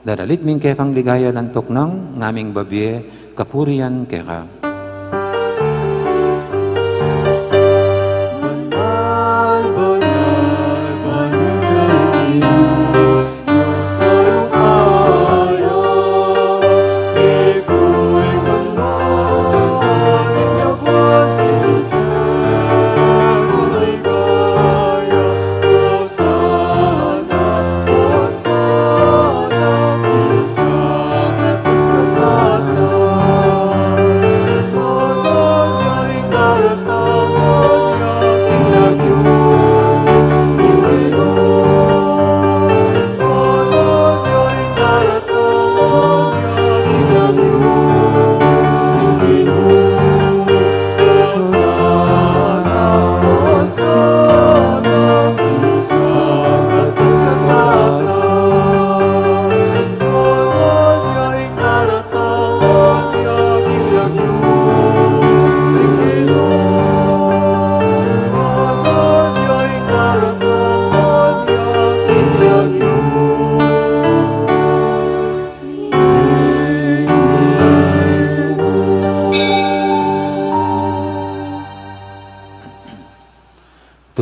daralit mi ing kekang ligaya alang tuknang, ngaming babie kapurian keka.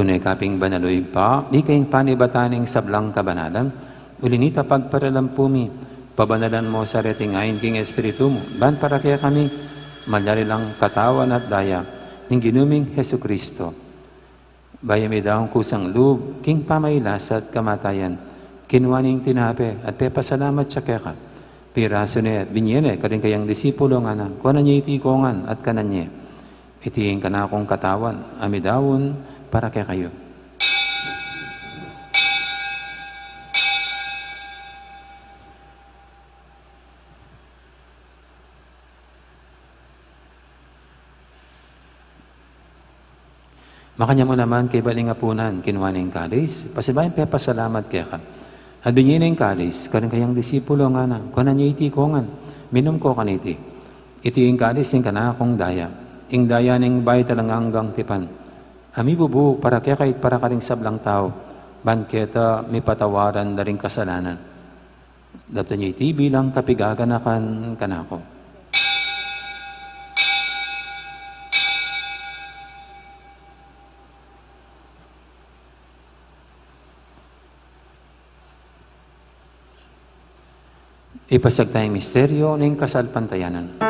Nune ka pin banal, o Ibpa, ika ing panibatan ning sablang kabanalan, uli na nita pagparalampu mi, pabanalan mu sa reting ain king Espiritu mu, ban para kekami malyari lang katawan at daya ning Ginu ming Jesucristo. Bayu midaun kusang lub king pamagkasakit at kamatayan, kinua ne ing tinape at pepasalamat ya keka, pirasu ne at binie ne karing kayang disipulo, ngana, kuanan ye iti kongan at kanan ye. Iti ing kanakung katawan a midaun para kekayu. Makanyan mu naman kaybat ning apunan, kinua ne ing kalis, pasibayu pepasalamat keka, at binie ne ing kalis karing kayang disipulo, ngana, kuanan ye iti kongan, minum ko kaniti. Iti ing kalis ning kanakung daya, ing daya ning bayu at alang anggang tipan, a mibubu para kekayu at para karing sablang tau, ban keta mipatawaran da ring kasalanan. Daptan ye iti bilang kapigaganakan kanaku. Ipasiag taya ing misteryu ning kasalpantayanan.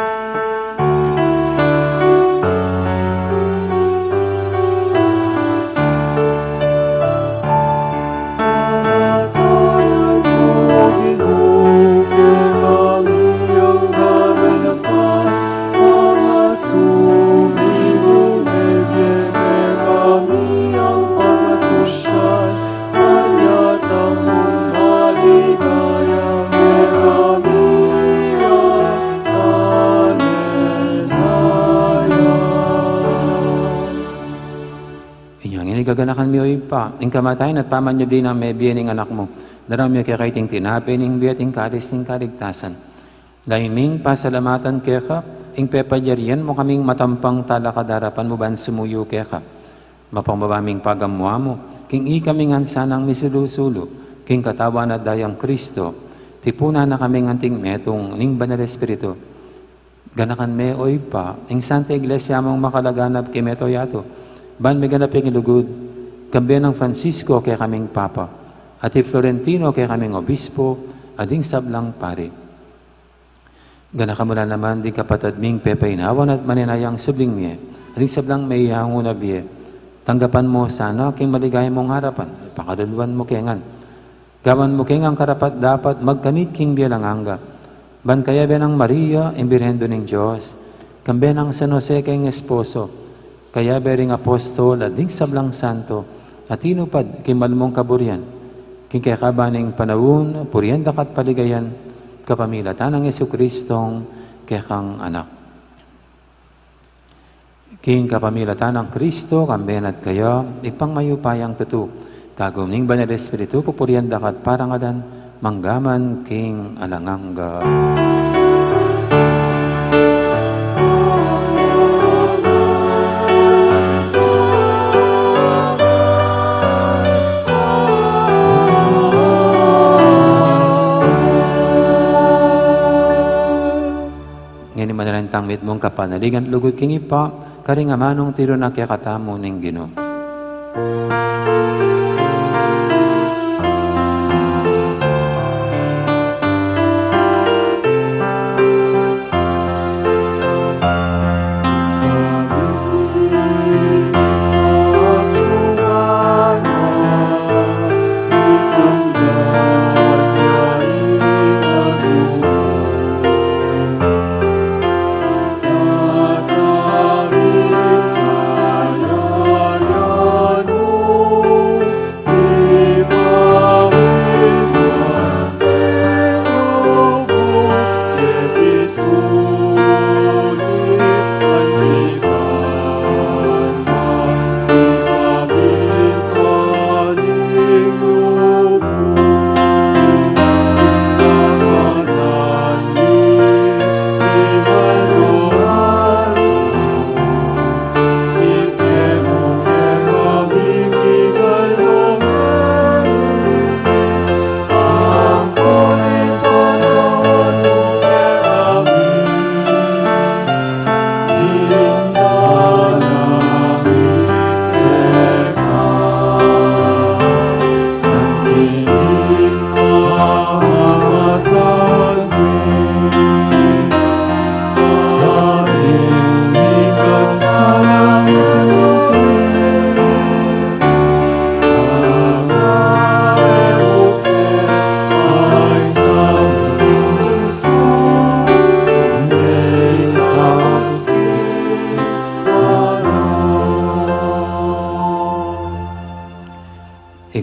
Inya ngeni gaganakan mi, o Ibpa, ing kamatayan at pamanyubli nang mebie ning Anak mu, daraun mi keka iting tinape ning bie at ing kalis ning kaligtasan. Lalu ming pasalamatan keka ing pepalyarian mu kaming matampang talakad king arapan mu ban sumuyu keka. Mapakumbaba ming pagamu-amu king ikami ngan sanang misulu-sulu king katawan at dayang Kristo, tipunan na kaming anting metung ning Banal Espiritu. Ganakan me, o Ibpa, ing Santa Iglesia mung makalaganap king mabilug a yatu, ban miganap ing lugud, kambe nang Francisco kekaming Papa, at i Florentino kekaming Obispo, at ding sablang pari. Ganakan mu la naman ding kapatad ming pepaynawan at manenayang subling mie, at ding sablang meyangu na bie. Tanggapan mu sana king maligaya mung arapan, pakaluluan mu ke ngan. Gawan mu ke ngan karapat-dapat magkamit king bie alang angga. Ban kayabe nang Maria, ing Birhen Indu ning Dios, kambe nang San Jose keng esposo, kayabe ring apostol at ding sablang santo, a tinupad king malmung kaburian, king kekaban ning panaun, purian da ka at paligayan, kapamilatan nang Jesucristong kekang Anak. King kapamilatan nang Kristo, kambe na at kaya, Ibpang mayupayang tutu, kagum ning Banal Espiritu, pupurian da ka at parangalan, mangga man king alang angga. Ngeni manalangin tang mitmung kapanaligan at lugud king Ibpa, karing amanung tiru na kekatamu ning Ginu.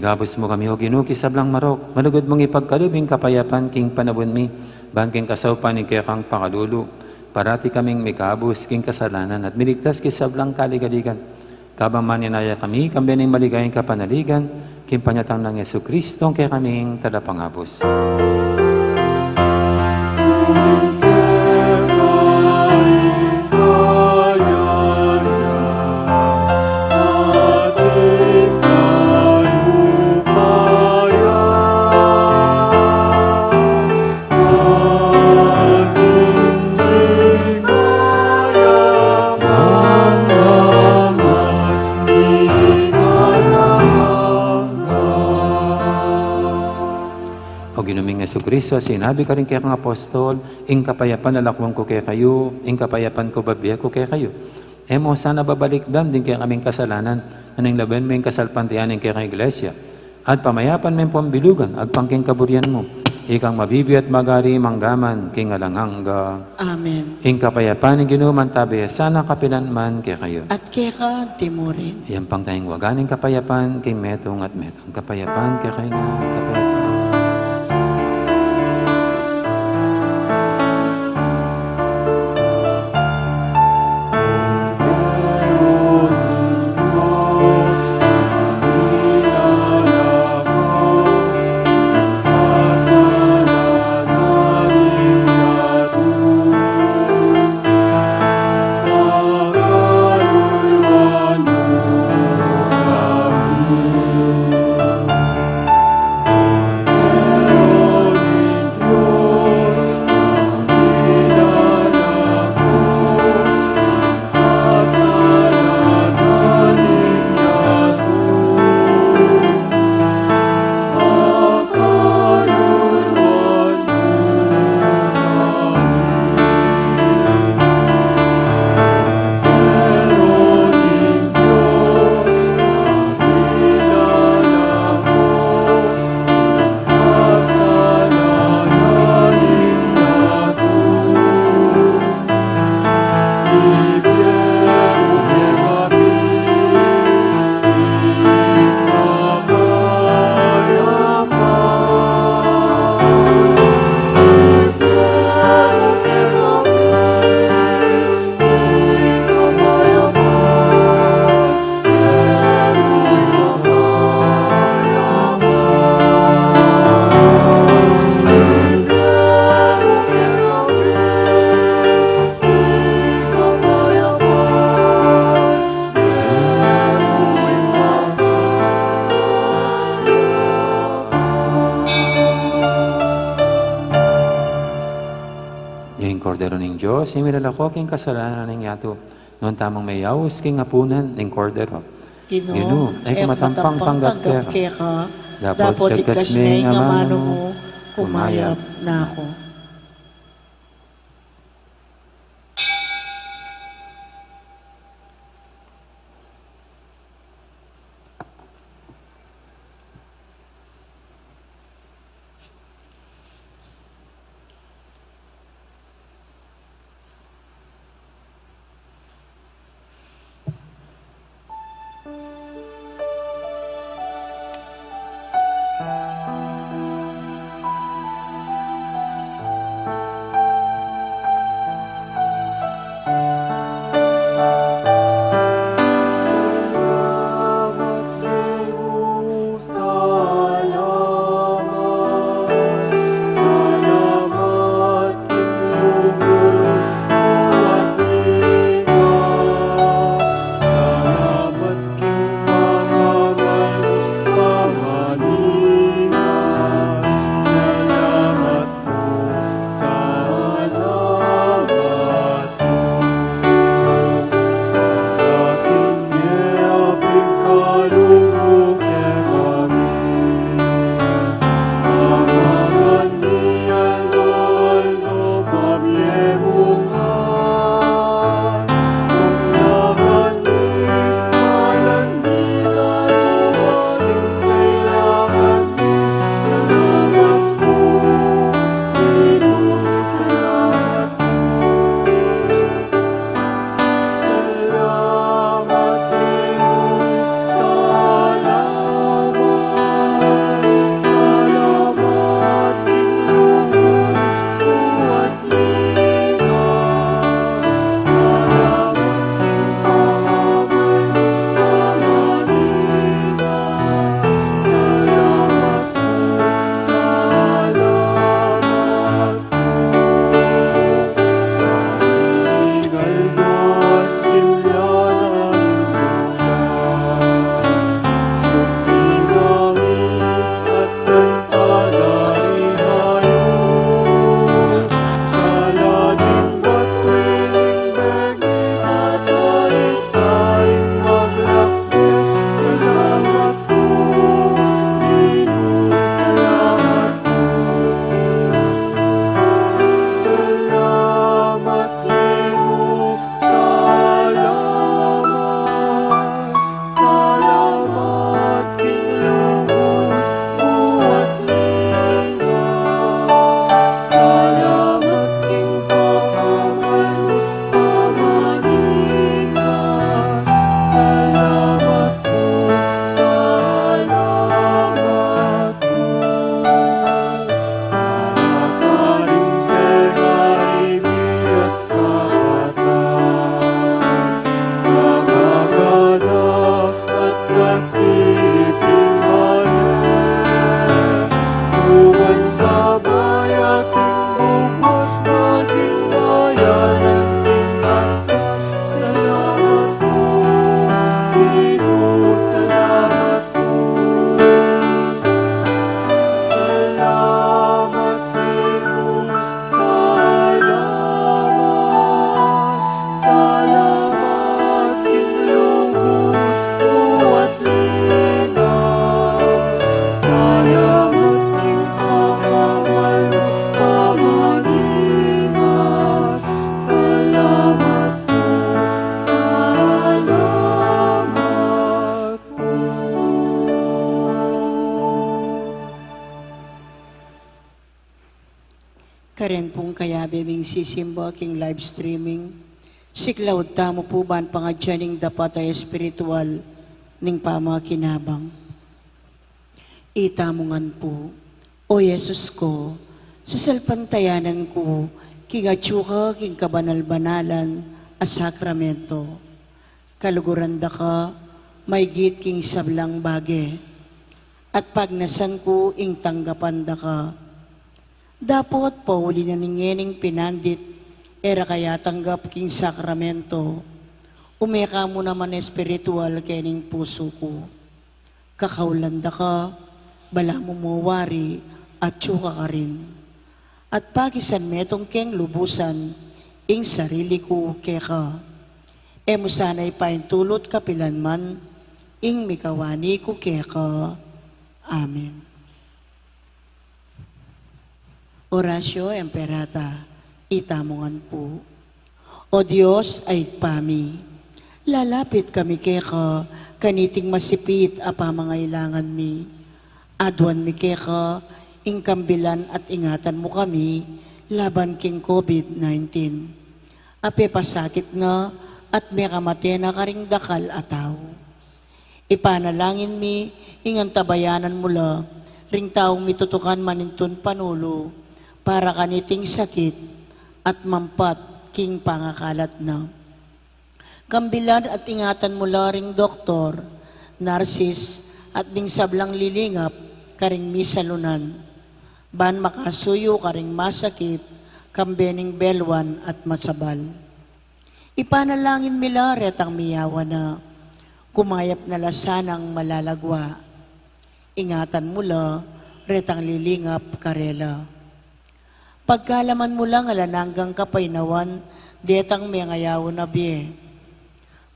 Ikabus mu kami, O Ginu, king sablang marok, malugud mung ipagkalub ing kapayapan king panaun mi, ban king kasaupan ning kekang pakalulu, parati kaming mikabus king kasalanan at miligtas king sablang kaligaligan. Kabang manenaya kami, kambe ning maligayang kapanaligan, king panyatang nang Jesucristo, ing kekaming Talapangabus. O Ginu ming Jesucristo, sinabi mu karing kekang apostol, ing kapayapan lalakwan ku kekayu, ing kapayapan ku bibie ku kekayu. E mu sana babalikdan ding kekaming kasalanan, nune lawen mu ing kasalpantayanan ning kekang Iglesia. At pamayapan me ing pambilugan, agpang king kaburian mu. Ikang mabibie at magari mangga man king alang angga. Amen. Ing kapayapan ning Ginu mantabe ya sana kapilan man kekayu. At keka mu rin. Iyampang taya ing waga ning kapayapan king metung at metung. Kapayapan kekayu ngan, kapayapan. Ing Kordero ning Dios, ing milalako king kasalanan ning yatu. Nuan tamung meyaus king apunan ning Kordero. Ginu, e ku matampang tanggap keka, dapot ikasme ing amanu mu, kumayap na ku. Salamat, salamat king lugud mu at linga. Salamat king Ren pung kayabe ming sisimba king live streaming, siklaud tamu pu ban pangadyan ing dapat a espiritual ning pamakinabang. Itamu ngan pu, O Jesus ko, sasalpantayanan ku king atyu ka king kabanal-banalan a sakramento. Kaluguran da ka maygit king sablang bage, at pagnasan ku ing tanggapan da ka. Dapot pauli na ning ngening pinandit e ra ka atanggap king sakramento, ume ka mu naman espiritual kening pusu ku. Kakaulan da ka, balamu mo wari, atyu ka karin. At pakisan metung keng lubusan ing sarili ku keka. E mu sana ipaintulut kapilan man ing mikawani ku keka. Amen. Oratio Imperata, itamu ngan pu. O Dios a Ibpa mi, lalapit kami keka kaniting masipit a pamangailangan mi. Aduan mi keka ing kambilan at ingatan mu kami laban king COVID nineteen. Apepasakit na at mekamate na karing dakal a tau. Ipanalangin mi ing antabayanan mu la ring taung mitutukan manintun panulu para kaniting sakit at mampat king pangakalat na. Kambilan at ingatan mu la ring doktor, narsis, at ding sablang lilingap karing misalunan, ban makasuyu karing masakit, kambe ning belwan at masabal. Ipanalangin mi la retang miyawa na, kumayap na la sanang malalagwa. Ingatan mu la retang lilingap karela. Pagkaluban mu lang alang anggang kapaynawan detang mengayaw na bie.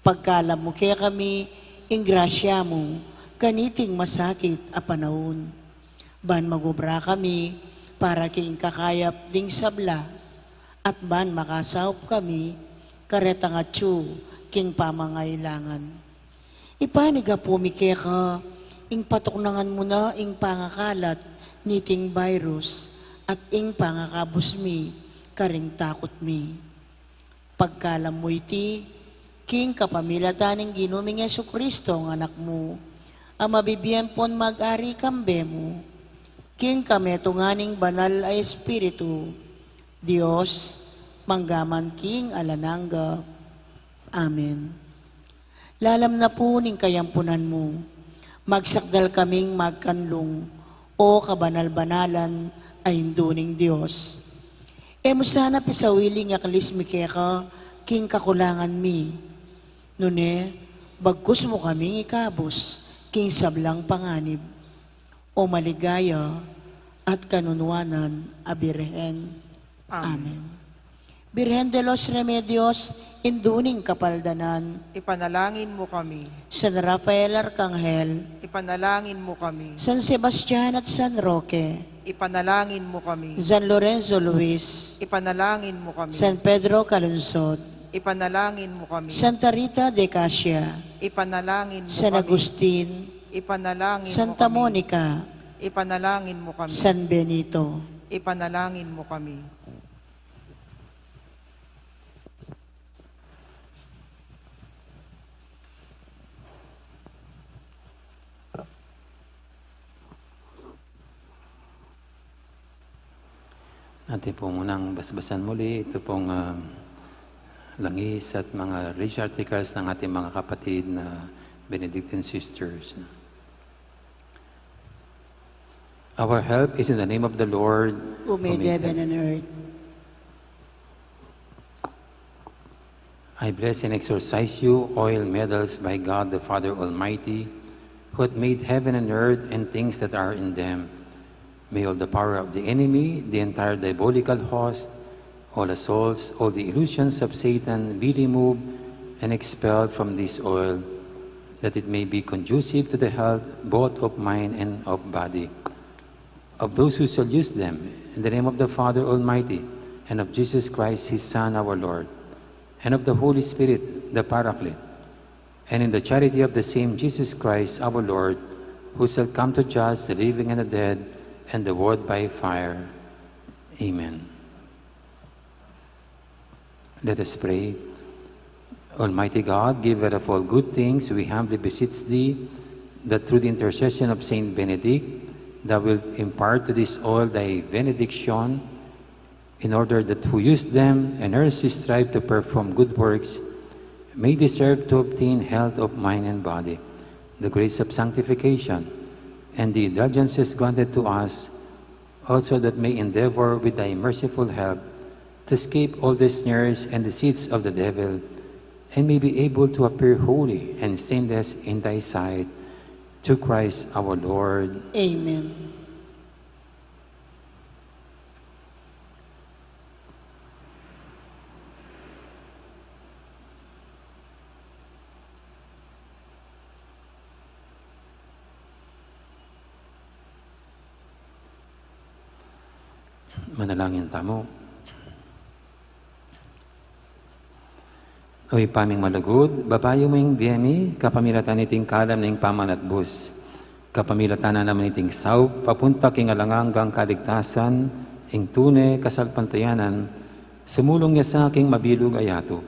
Pagkalub mu kekami ing grasya mu kaniting masakit a panaun. Ban magubra kami para king kakayap ding sabla, at ban makasaup kami karetang atyu king pamangailangan. Ipanyawad mi keka ing patuknangan mu na ing pangakalat niting virus at ing pangakabus mi karing takut mi. Pagkalub mu iti, king kapamilatan ning Ginu ming Jesucristo, ing Anak mu, a mabibie ampon mag-ari kambe mu, king kametungan ning Banal a Espiritu, Dios, mangga man king alang angga. Amen. Lalam na pu ning kayampunan mu, magsakdal kaming magkanlung, O kabanal-banalan a Indu ning Dios. E mu sana pisawili ing aklis mi keka king kakulangan mi. Nune, bagkus mu kaming ikabus king sablang panganib. O maligaya at kanunuanan a Birhen. Amen. Amen. Birhen de los Remedios, Indu ning Kapaldanan, ipanalangin mu kami. San Rafael Arkanghel, ipanalangin mu kami. San Sebastian at San Roque, ipanalangin mu kami. San Lorenzo Luis, ipanalangin mu kami. San Pedro Calungsod, ipanalangin mu kami. Santa Rita de Casia, ipanalangin mu kami. San Agustin, ipanalangin mu kami. Santa Monica, ipanalangin mu kami. San Benito, ipanalangin mu kami. Atin pong munang basbasan muli ito pong, ah, langis at mga religious articles ng ating mga kapatid na Benedictine sisters. Our help is in the name of the Lord, who made heaven and earth. I bless and exorcise you, oil medals by God the Father Almighty, who hath made heaven and earth and things that are in them. May all the power of the enemy, the entire diabolical host, all assaults, all the illusions of Satan be removed and expelled from this oil, that it may be conducive to the health both of mind and of body, of those who shall use them, in the name of the Father Almighty, and of Jesus Christ, his Son, our Lord, and of the Holy Spirit, the Paraclete, and in the charity of the same Jesus Christ, our Lord, who shall come to judge the living and the dead, and the world by fire. Amen. Let us pray. Almighty God, giver of all good things, we humbly beseech thee that through the intercession of Saint Benedict, thou wilt impart to this all thy benediction, in order that who use them and earnestly strive to perform good works may deserve to obtain health of mind and body, the grace of sanctification, and the indulgences granted to us, also that may endeavor with thy merciful help to escape all the snares and deceits of the devil, and may be able to appear holy and stainless in thy sight, through Christ our Lord. Amen. Manalangin tamu. O Ibpa ming malugud, babayu mu ing bie mi kapamilatan niting kalam ning pamanatbus. Kapamilatan na naman niting saup papunta king alang anggang kaligtasan, ing tune kasalpantayanan, sumulung ya sa king mabilug a yatu.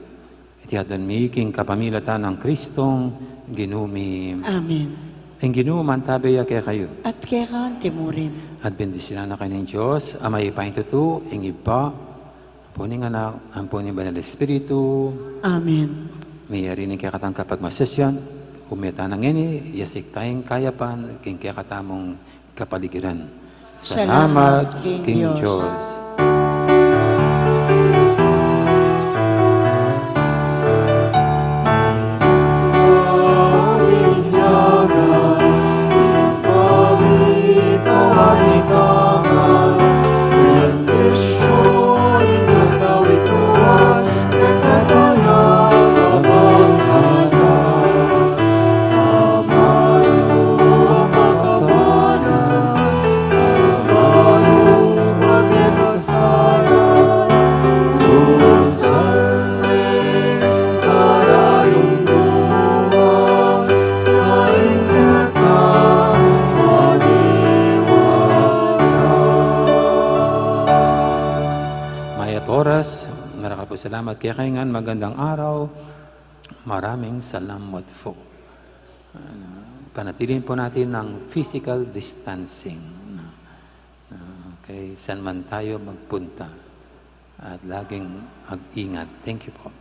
Iti adwan mi king kapamilatan nang Kristong Ginu mi. Amen. Ing Ginu mantabe ya kekayu. At keka naman murin. At bendisyunan na kayu ning Dios a mayupaya king tutu, ing Ibpa, ampo ning Anak, ampo ning Banal Espiritu. Amen. Mayari ning kekatang kapagmasusyan, ume tana ngeni, yasik taya ing kayapan king kekatamung kapaligiran. Salamat king Dios. Mayap a oras, maraka pung salamat kekayu ngan, magandang araw. Maraming salamat po. Ano, panatilihin po natin ang physical distancing. Ano, okay, saan man tayo magpunta. At laging mag-ingat. Thank you po.